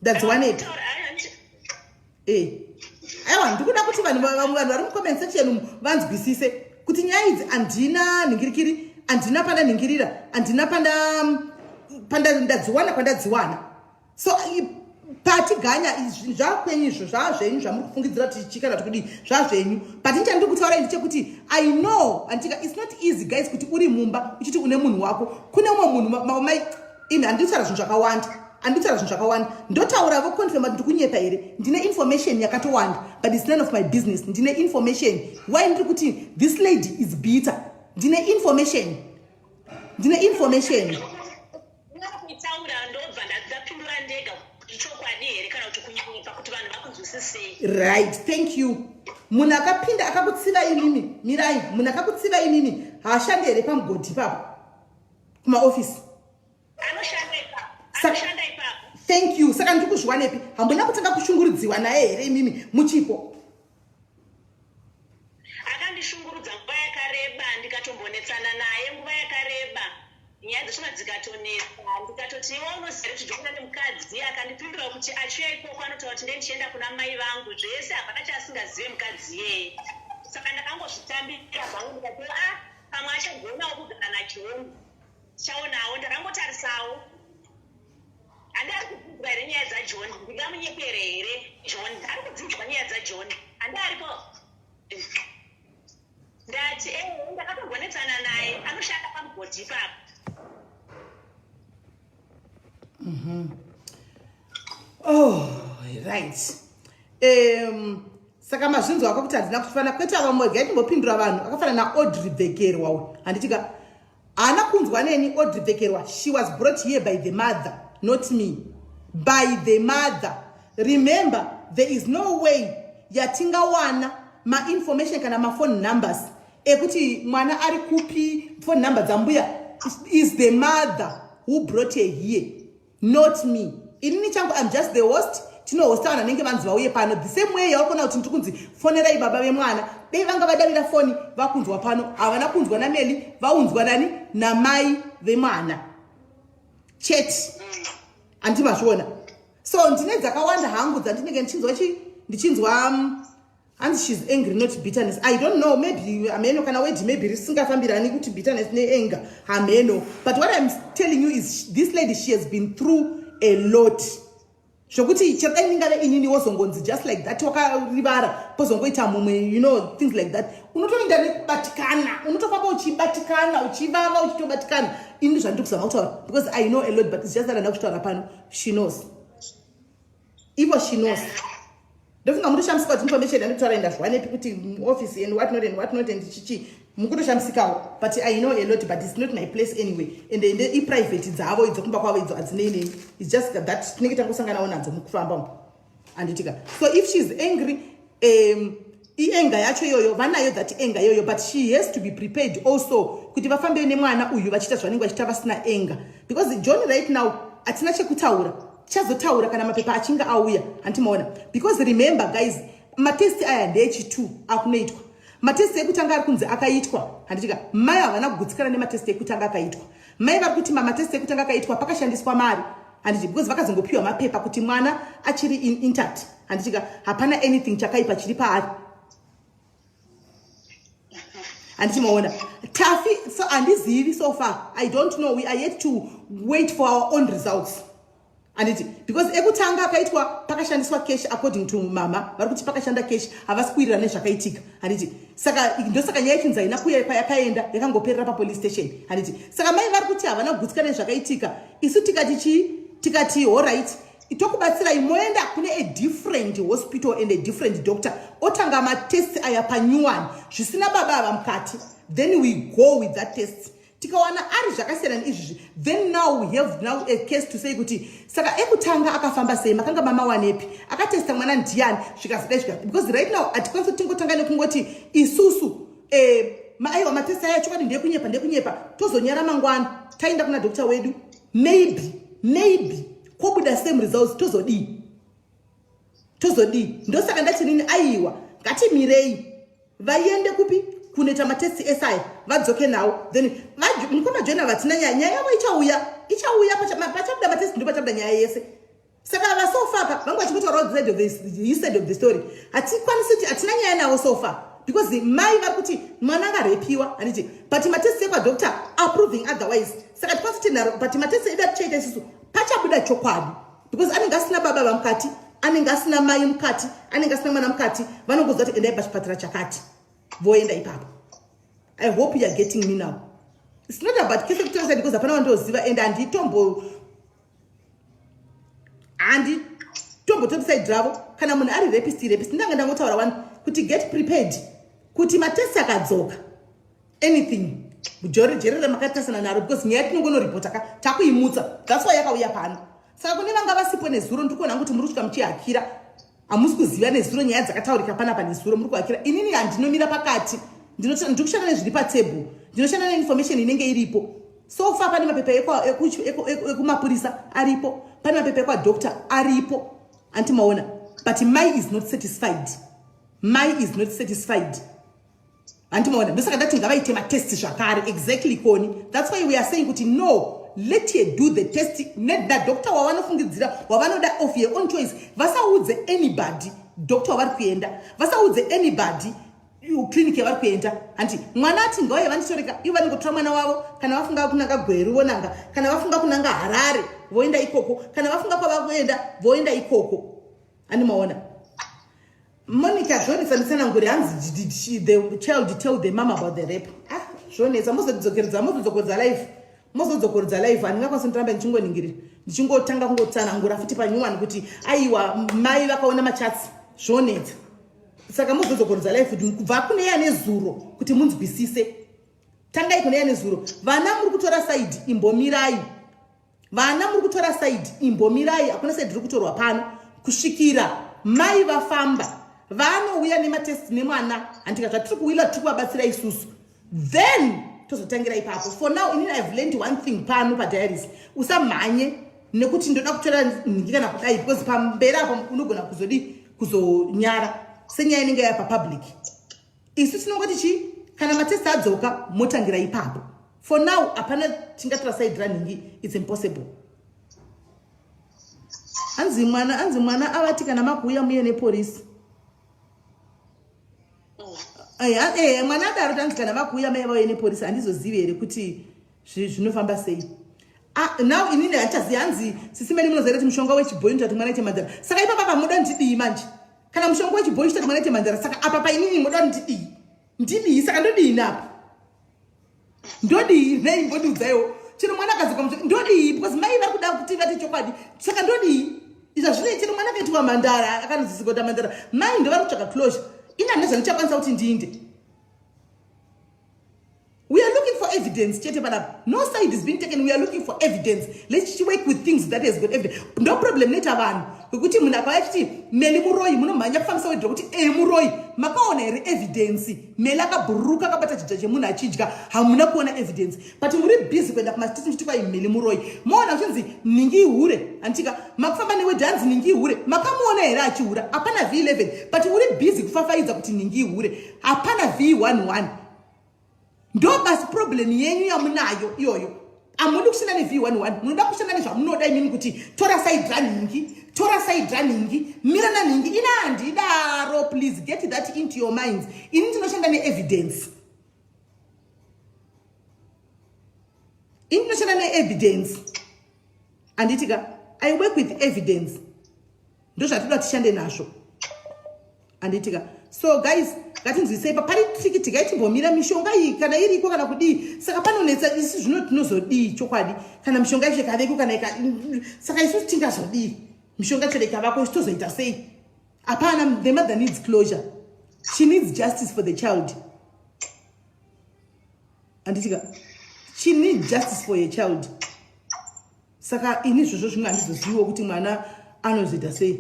S1: Ndadziwanepi? Aiwa, ndikuda kuti vanhu, vamwe vanhu vari mucomment section umu vanzwisise kuti nyaya idzi handina nhingirikiri, handina pandanhingirira, handina panda ndadziwana kwandadziwana. So patiganya zvakwenyu izvo, zvazvenyu zvamuri kufungidzira kuti chii kana kuti kudii, zvazvenyu. But nichandiri kutaura ndechekuti I know, andika, it's not easy, guys, kuti uri mumba uchiti une munhu wako, kune umwe munhu. Mai ini handiri kutaura zvinhu zvakawanda, handiri kutaura zvinhu zvakawanda. Ndotaura voconfirma kuti ndikunyepa here. Ndine information yakatowanda, but it's none of my business. Ndine information why ndiri kuti this lady is bitter. Ndine information, ndine information.
S2: Kutaura ndobva ndapindura ndega kuti chokwadi here kana kuti kunyepa, kuti vanhu vakunzwisisei.
S1: Right, thank you. Munhu akapinda akakutsiva imimi, mirai, munhu akakutsiva imimi haashandi here pamugodhi ipapo kumaofisi?
S2: Anoshanda ipapo. Anoshanda ipapo.
S1: Thank you. Saka ndiri kuzviwanepi? Hambona kutanga kushungurudziwa naye here imimi muchipo?
S2: Akandishungurudza nguva yakareba, ndikatombonetsana naye nguva yakareba, nyaya dzachona dzikatonetsa. Ndikatoti, "Iwe unoziva kuti John ane mukadzi?" Akandipindura kuti achiuya ikoko anotaura kuti ndendichienda kuna mai vangu, zvese hapana chaasingazive mukadzi iyeye. Saka ndakangozvitambira zvangu, ndikati, "A, ah, pamwe achagonawo kugara naJohn, tichaonawo." Ndakangotarisawo. Handi ari kudzidzwa here nyaya dzaJohn? Ndingamunyepere here John? Ari kudzidzwa nyaya dzaJohn, handi aripo? Ndati ee, ndakatogonetsana naye, anoshanda pamugodhi ipapo.
S1: Oh, right. Saka mazvinzwa ako kuti handina kufanana kwete. Vamwe gai timbopindura vanhu akafanana naAudrey Bvekerwa uyu, handitika? Haana kunzwa neni Audrey Bvekerwa. She was brought here by the mother, not me, by the mother. Remember, there is no way yatingawana mainformation kana maphone numbers ekuti mwana ari kupi, phone number dzambuya. Is the mother who brought her here, not me. Inini changu, I'm just the host. Tinohosta vanhu vanenge vanzi vauye pano. The same way yauri kuona kuti ndiri kunzi fonerai baba vemwana, dei vanga vadavira foni vakunzwa pano. Havana kunzwa naMeli, vaunzwa nani? Namai vemwana chete, handiti mazviona? So ndine dzakawanda hangu dzandinenge ndichinzwa chi ndichinzwa hanzi she's angry, not bitterness. I don't know, maybe hameno kana word maybe risingafambirani kuti bitterness neanger, hameno. But what I'm telling you is this lady, she has been through a lot, zvokuti chero dai ndingave inini, wozongonzi just like that wakarivara, pozongoita mumwe, things like that, unotoenda nekubatikana, unotofamba uchibatikana, uchivava, uchitobatikana. Ini zvandiri kuzama kutaura, because I know a lot, but it's just that handina kuchitaura pano. She knows, ivo she knows. Ndofunga mutoshamisika kuti information yandikutaura ndazviwanepi, kuti office and what not and what not and chichi, mukutoshamisikawo. But I know a lot, but it's not my place anyway, and ende iprivate dzavo idzo, kumba kwavo idzo, hadzinei neni. It's just that tinenge tangosanganawo nadzo mukufamba umu, handitika? So if she's angry, ianger yacho iyoyo vanayo, that anger iyoyo, but she has to be prepared also kuti vafambe nemwana uyu vachiita zvavanenge vachiita vasina anger, because John right now hatina chekutaura. Tichazotaura kana mapepa achinge auya, handimaona? Because remember, guys, matest aya ndeechi2 akunoitwa. Matest ekutanga ari kunzi akaitwa, handitika? Mai havana kugutsikana nematest ekutanga akaitwa. Mai vari kuti mamatest ekutanga akaitwa pakashandiswa mari, handiti? Because vakazongopiwa mapepa kuti mwana achiri intact, handitika? Hapana anything chakaipa chiri paari, handiti maona tafi? So handizivi, so far I don't know. We are yet to wait for our own results, handiti? Because ekutanga akaitwa pakashandiswa cash, according to mama vari kuti pakashanda cash, havasi kuwirirana nezvakaitika, handiti? Saka ndosaka nyaya yechinzi haina kuya kwayakaenda, yakangoperera papolice station, handiti? Saka mai vari kuti havana kugutsikana nezvakaitika. Isu tikati chii? Tikati alright, tokubatsirai, moenda kune a different hospital and a different doctor, otanga matest aya panyuwani zvisina baba ava mukati. Then we go with that test. Tikawana ari zvakasiyana neizvizvi, then now we have now a case to say kuti saka ekutanga akafamba sei, makanga mamawanepi, akatesta mwana ndiani, zvikazodai zvika. Because right now hatikwanisi kuti tingotanga nekungoti isusu aiwa, matest aya chokwadi ndekunyepa, ndekunyepa. Tozonyara mangwana taenda kuna doctor wedu, maybe kwobuda same results, tozodii? Tozodii? Ndosaka ndati nini aiwa, ngatimirei vaiende kupi kunoita matesti ese aya, vadzoke nawo. Then mukoma John havatina nyaya, nyaya yavo ichauya, ichauya pachabuda matesti, ndo pachabuda nyaya yese. Saka vasofaka vanga vachingotaura side of the, his side of the story. Hatikwanisi kuti hatina nyaya navo so far because mai vari kuti mwana akarepiwa, handiti? But matesti ekwadoctor approving otherwise, saka tikwanisi kuti naro. But matesti edu atichaita isusu, pachabuda chokwadi because anenge asina baba vamukati, anenge asina mai mukati, anenge asina mwana mukati. Vanongoziva kuti endai pachipatara chakati, voenda ipapo. I hope you are getting me now. It's not about kese kutora side because hapana wandoziva and handitombo handitombotori side ravo. Kana munhu ari rapist, rapist. Ndanga ndangotaura wani kuti get prepared kuti matesti akadzoka, anything jori jere ramakatasana naro, because nyaya tinongonoripota ka, takuimutsa. That's why yakauya pano. Saka kune vanga vasipo nezuro, ndiri kuona kuti muri kusvika muchihakira, hamusi kuziva nezuro nyaya dzakataurika panapa nezuro. Muri kuhakira. Inini handinomira pakati, ndiri kushanda nezviri patable, ndinoshanda neinformation inenge iripo. So far pane mapepa ekumapurisa aripo, pane mapepa ekwadoctor aripo, antimaona? But mai is not satisfied, mai is not satisfied, handimaona? Ndosaka ndati ngavaite matest zvakare. Exactly, Koni, that's why we are saying kuti no, let her do the test nadoctor wavanofungidzira, wavanoda, of your own choice. Vasaudze anybody doctor wavari kuenda, vasaudze anybody clinic yavari kuenda, handi? Mwana ati ngauye vanditoreka, ivo vanongotora mwana wavo. Kana vafunga kunanga Gweru, vonanga. Kana vafunga kunanga Harare, voenda ikoko. Kana vafunga kwavakuenda, voenda ikoko, handimaona? Monica, zvonetsa nditsananguri. Hanzi, did the child tell the mom about the rape? Ah, zvonetsa. Mozodzokeredza, mozodzokorodza live, mozodzokorodza live. Handingakwanisi ndiramba ndichingoningirira, ndichingotanga kungotsanangura futi panyuwani kuti aiwa, mai vakaona machats. Zvonetsa. Saka mozodzokorodza live kuti kubva kune yane zuro kuti munzwisise. Tangai kune yane zuro. Vana muri kutora side, imbomirai. Vana muri kutora side, imbomirai. Hakuna side riri kutorwa pano kusvikira mai vafamba, vanouya nematest nemwana, handika? Zvatiri kuwila, tiri kuvabatsira isusu, then tozotangira ipapo. For now, inini I've learned one thing pano padiaries: usamhanye nekuti ndoda kutora nhingi kana kudai, because pamberi apo unogona kuzodi kuzonyara senyaya inenge yapa public. Isu tinongoti chii? Kana matest adzoka, motangira ipapo. For now hapana tingatora side ranhingi, it's impossible. Hanzi mwana, hanzi mwana avati kana makuuya muye nepolisi. Mwana adaro, tanzi kana vakuuya mai vauye nepolisi. Handizozivi here kuti zvinofamba sei? Ah, now inini handichazivi. Hanzi, sisi meni, munoziva kuti mushonga wechibhoyi unoita kuti mwana aite manzara. Saka ipapa pamuda ndidii manje? Kana mushonga wechibhoyi uchita kuti mwana aite manzara, saka apa painini muda ndidii? Ndidii? Saka ndodii napa? Ndodii nei? Mbondiudzaiwo. Chero mwana akadzoka mushonga, ndodii? Because mai vari kuda kuti vati chokwadi, saka ndodii? Izvo zvinei? Chero mwana akaitwa mandara, akanodzidziswa kuita mandara, mai ndo vari kutsvaka closure. Ini handina zvandichakwanisa kuti ndiinde. We are looking for evidence chete panapa. No side is being taken. We are looking for evidence. Let's work with things that has got evidence. No problem neta vanhu wekuti munhu akauya achiti Meli muroyi, munomhanya kufambisa wedhiro kuti e muroyi. Makaona here evidence? Meli akabhururuka akabata chidya chemunhu achidya, hamuna kuona evidence, but muri busy kuenda kumastreets muchiti kwai Meli muroyi. Moona uchinzi ningi ihure, handitika? Makufamba newedhi, hanzi ningi ihure. Makamuona here achihura? Hapana V11, but uri busy kufafaidza kuti ningi ihure. Hapana V11. Ndo basi problem yenyu yamunayo iyoyo. Hamudi kushanda neV11, munoda kushanda nezvamunoda imimi, kuti tora side ranhingi, tora side ranhingi, mira nanhingi. Ina handidaro. Please get that into your minds. Ini ndinoshanda neevidence, ini ndinoshanda neevidence, handitika? I work with evidence. Ndo zvatinoda tishande nazvo, handitika? So guys, ngatinzwisei pari tricky. Tikaitimbomira mishonga iyi kana iriko kana kudii, saka panonetsa. Isu zvino tinozodii chokwadi kana mishonga yacho ikaveko? Kana ika, saka isusu tingazodii? Mishonga chero ikavako, tozoita sei? Hapana. The mother needs closure. She needs justice for the child, handitika? She needs justice for her child. Saka ini izvozvo zvimwe handizoziviwo kuti mwana anozoita sei.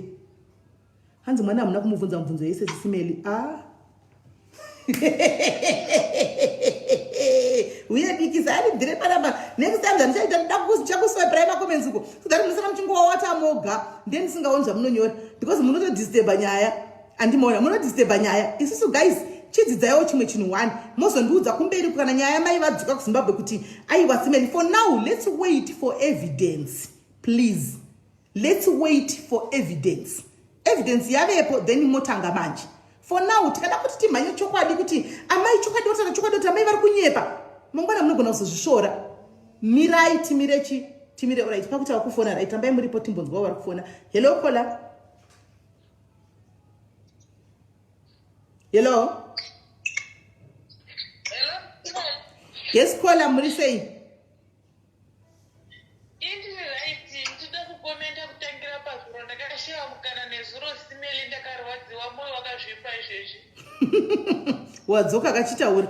S1: Hanzi mwana hamuna kumubvunza mubvunzo yese, sisimeli. A ah. Uye dikisa andibvire panapa. Next time zvandichaita ndichakuswiperai macomments uko so that munosara muchingowawata moga ndiye ndisingaoni zvamunonyora because munotodisturba nyaya. Andimaona munodisturba nyaya. Isusu guys chidzidzaiwo chimwe chinhu one mozondiudza kumberi kana nyaya mai vadzoka kuZimbabwe kuti aiwa simeni. For now let's wait for evidence please. Let's wait for evidence. Evidence yavepo then motanga manje. For now tikada kuti timhanye chokwadi kuti amai chokwadi votaura chokwadi kuti amai vari kunyepa, mangwana munogona kuzozvisvora. Mirai timire chi timire. Alright, pakuti vakufona right, rambai muripo timbonzwa vari kufona. Hello caller. Hello.
S4: Hello.
S1: Yes caller, muri sei?
S4: Indiri right, ndinoda kukomenda kutangira pazuro ndakashewa mukana nezuro simeli ndakarwadziwa moyo wakazvipa izvezvi.
S1: Wadzoka kachitaura.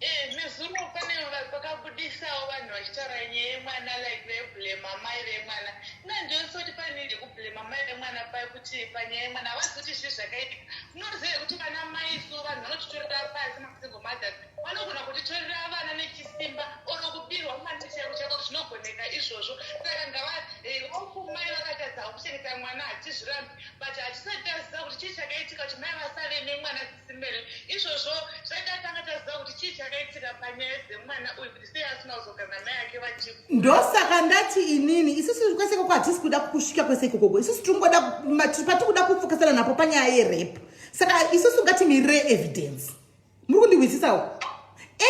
S4: Eh, nezuro pane pakabudisawo vanhu vachitaura nyaya yemwana like veblame amai vemwana. Nandioniso kuti pane yekublame amai vemwana pai kuti panyaya yemwana havazi kuti zvii zvakaitika. Unoziva kuti vana mai su vanhu vanotitorera pasi masingle mothers vanogona kutitorera vana nechisimba or kubirwa mwana chaiko chaiko zvinogoneka izvozvo. Saka ngava okumai vakatadza kuchengeta mwana hatizvirambi, but hatisati taziva kuti chii chakaitika kuti mai vasave nemwana sisimele. Izvozvo zvatatanga taziva kuti chii chakaitika panyaya dzemwana uyu kuti sei asina kuzogara namai ake vachikura.
S1: Ndosaka ndati inini isusu kwese ikoko hatisi kuda kusvika kwese ikokoko. Isusu tiringoda patikuda kupfukisana napo panyaya yerape. Saka isusu ngatimirire evidence. Muri kundihwisisawo?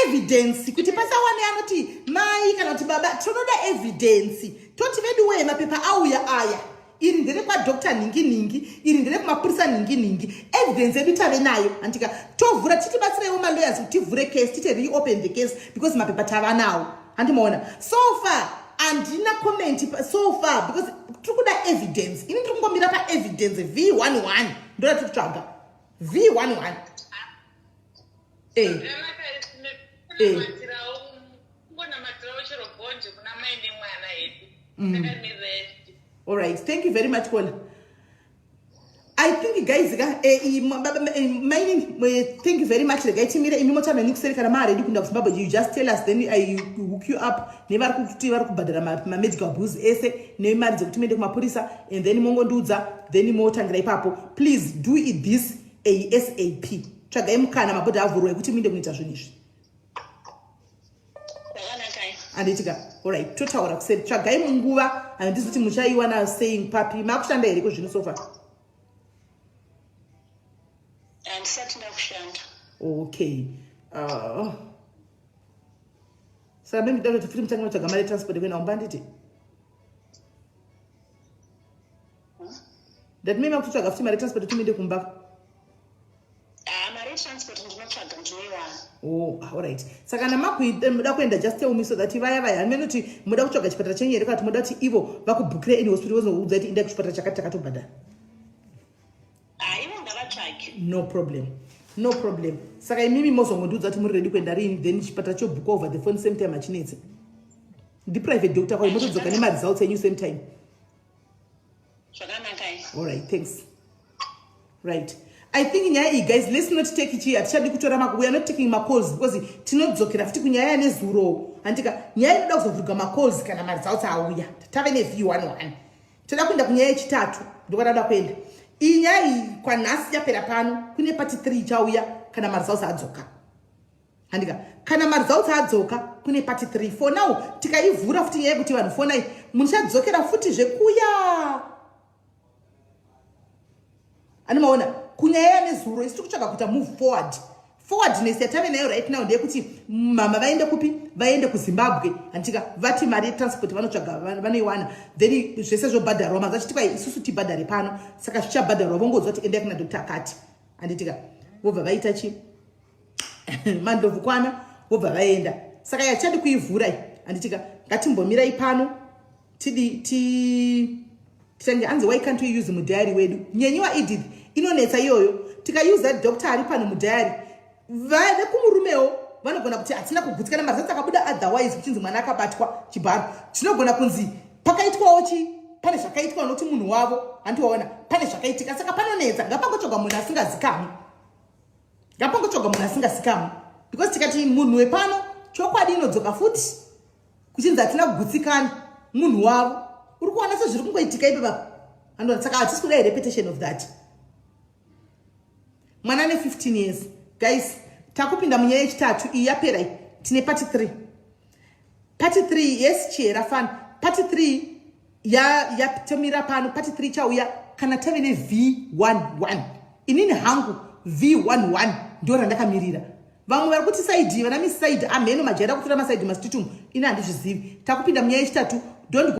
S1: Evidence kuti pasawane anoti mai kana kuti baba, tinoda evidence. Toti vedu wee mapepa auya aya, iri ndere kwadoctor nhingi nhingi, iri ndere kumapurisa nhingi nhingi. Evidence yedu tave nayo handika, tovhura titibatsireiwo malawyers kuti tivhure case, tite reopen the case because mapepa tava nawo. Handimaona so far handina comment so far because tiri kuda evidence. Ini ndiri kungomira paevidence v11 ndoda tiri kutsvaga v11. Eh. Eh.
S4: Kungonamatirawo chero bhonje kuna mai nemwana hedu.
S1: All right, thank you very much caller. I think guys ka mining, thank you very much. Regai timire imi motaura neni kuseri kana maready kuenda kuZimbabwe. You just tell us, then I hook you up nevari kuti vari kubhadhara mamedical bills ese nemari dzekuti muende kumapurisa, and then mongondiudza, then motangira ipapo. Please do it this ASAP. Tsvagai mukana mabhodha avhurwa ekuti muende kunoita zvinhu izvi. Handitika? Alright, totaura kuseri. Tsvagai munguva. Handizi kuti muchaiwana sei papi. Makushanda here kuzvino so far?
S3: Handisati ndakushanda.
S1: Okay. Saka maybe ndakuti futi mutange matsvaga mari yetransport yekuenda kumba, handiti? Ndati maybe makutotsvaga futi mari yetransport kuti muende kumba.
S3: Ah, mari yetransport ndinotsvaga, ndinoiwana.
S1: Oh, alright. Saka kana makuda kuenda, just tell me so that vaya vaya hamene kuti muda kutsvaga chipatara chenyu here kana kuti muda kuti ivo vakubhukire any hospital vozoudza kuti indai kuchipatara chakati takatobhadhara.
S3: Ah, ivo ngavatsvage.
S1: No problem. No problem. Saka imimi mozongondiudza kuti muri ready kuenda rini, then chipatara chobhuka over the phone same time hachinetse. Ndi private doctor kwayo motodzoka nemaresults enyu same time.
S3: Zvakanaka.
S1: All right, thanks. Right. I think nyaya iyi guys, let's not take chi hatichadi kutora we are not taking macalls because tinodzokera futi kunyaya nezuro. Handika nyaya inoda kuzovhurwa macalls kana maresults auya. Tave ne V11. Toda kuenda kunyaya yechitatu, ndokwatada kuenda. Iyi nyaya iyi kwanhasi yapera pano, kune part 3 ichauya kana maresults adzoka. Handika kana maresults adzoka kune part 3. For now tikaivhura futi nyaya yekuti vanhu fonai, muchadzokera futi zvekuya. Animaona kunyaya yanezuro, isu tiri kutsvaga kuita move forward. Forwardness yatave nayo right now ndeyekuti mama vaende kupi? Vaende kuZimbabwe. Handika vati mari yetransport vanotsvaga vanoiwana, then zvese zvobhadharwa. Maza chiti kwai isusu tibhadhare pano, saka zvichabhadharwa vongodzwa kuti endai kuna doctor akati. Handitika vobva vaita chi mandlovu kwana vobva vaenda. Saka yachadi kuivhura iyi. Handitika ngatimbomirai pano tidi ti titange anzi why can't we use mudiary wedu? Nyenyiwa Edith, inonetsa iyoyo. Tikausa doctor ari pano mudiary, vekumurumewo vanogona kuti hatina kugutsikana, maresults akabuda otherwise, kuchinzi mwana akabatwa chibharo. Tinogona kunzi pakaitwawo chi pane zvakaitwa nokuti munhu wavo handiwaona pane zvakaitika. Saka panonetsa. Ngapangotsvagwa munhu asingazikamwi, ngapangotsvagwa munhu asingazikamwi. Because tikati munhu wepano, chokwadi inodzoka futi kuchinzi hatina kugutsikana, munhu wavo. Uri kuona sezviri kungoitika ipepapa, andona? Saka hatisi kuda repetition of that. Mwana ne15 years, guys. Takupinda munyaya yechitatu iyi, yapera iyi. Tine part 3, part 3. Yes, chihera fun. Part 3 yatomira pano. Part 3 chauya kana tave neV11. Inini hangu V11 ndo randakamirira. Vamwe vari kuti side, vana miss side, amheno majaira kutora maside mastitumu. Ini handizvizivi. Takupinda munyaya yechitatu. Don't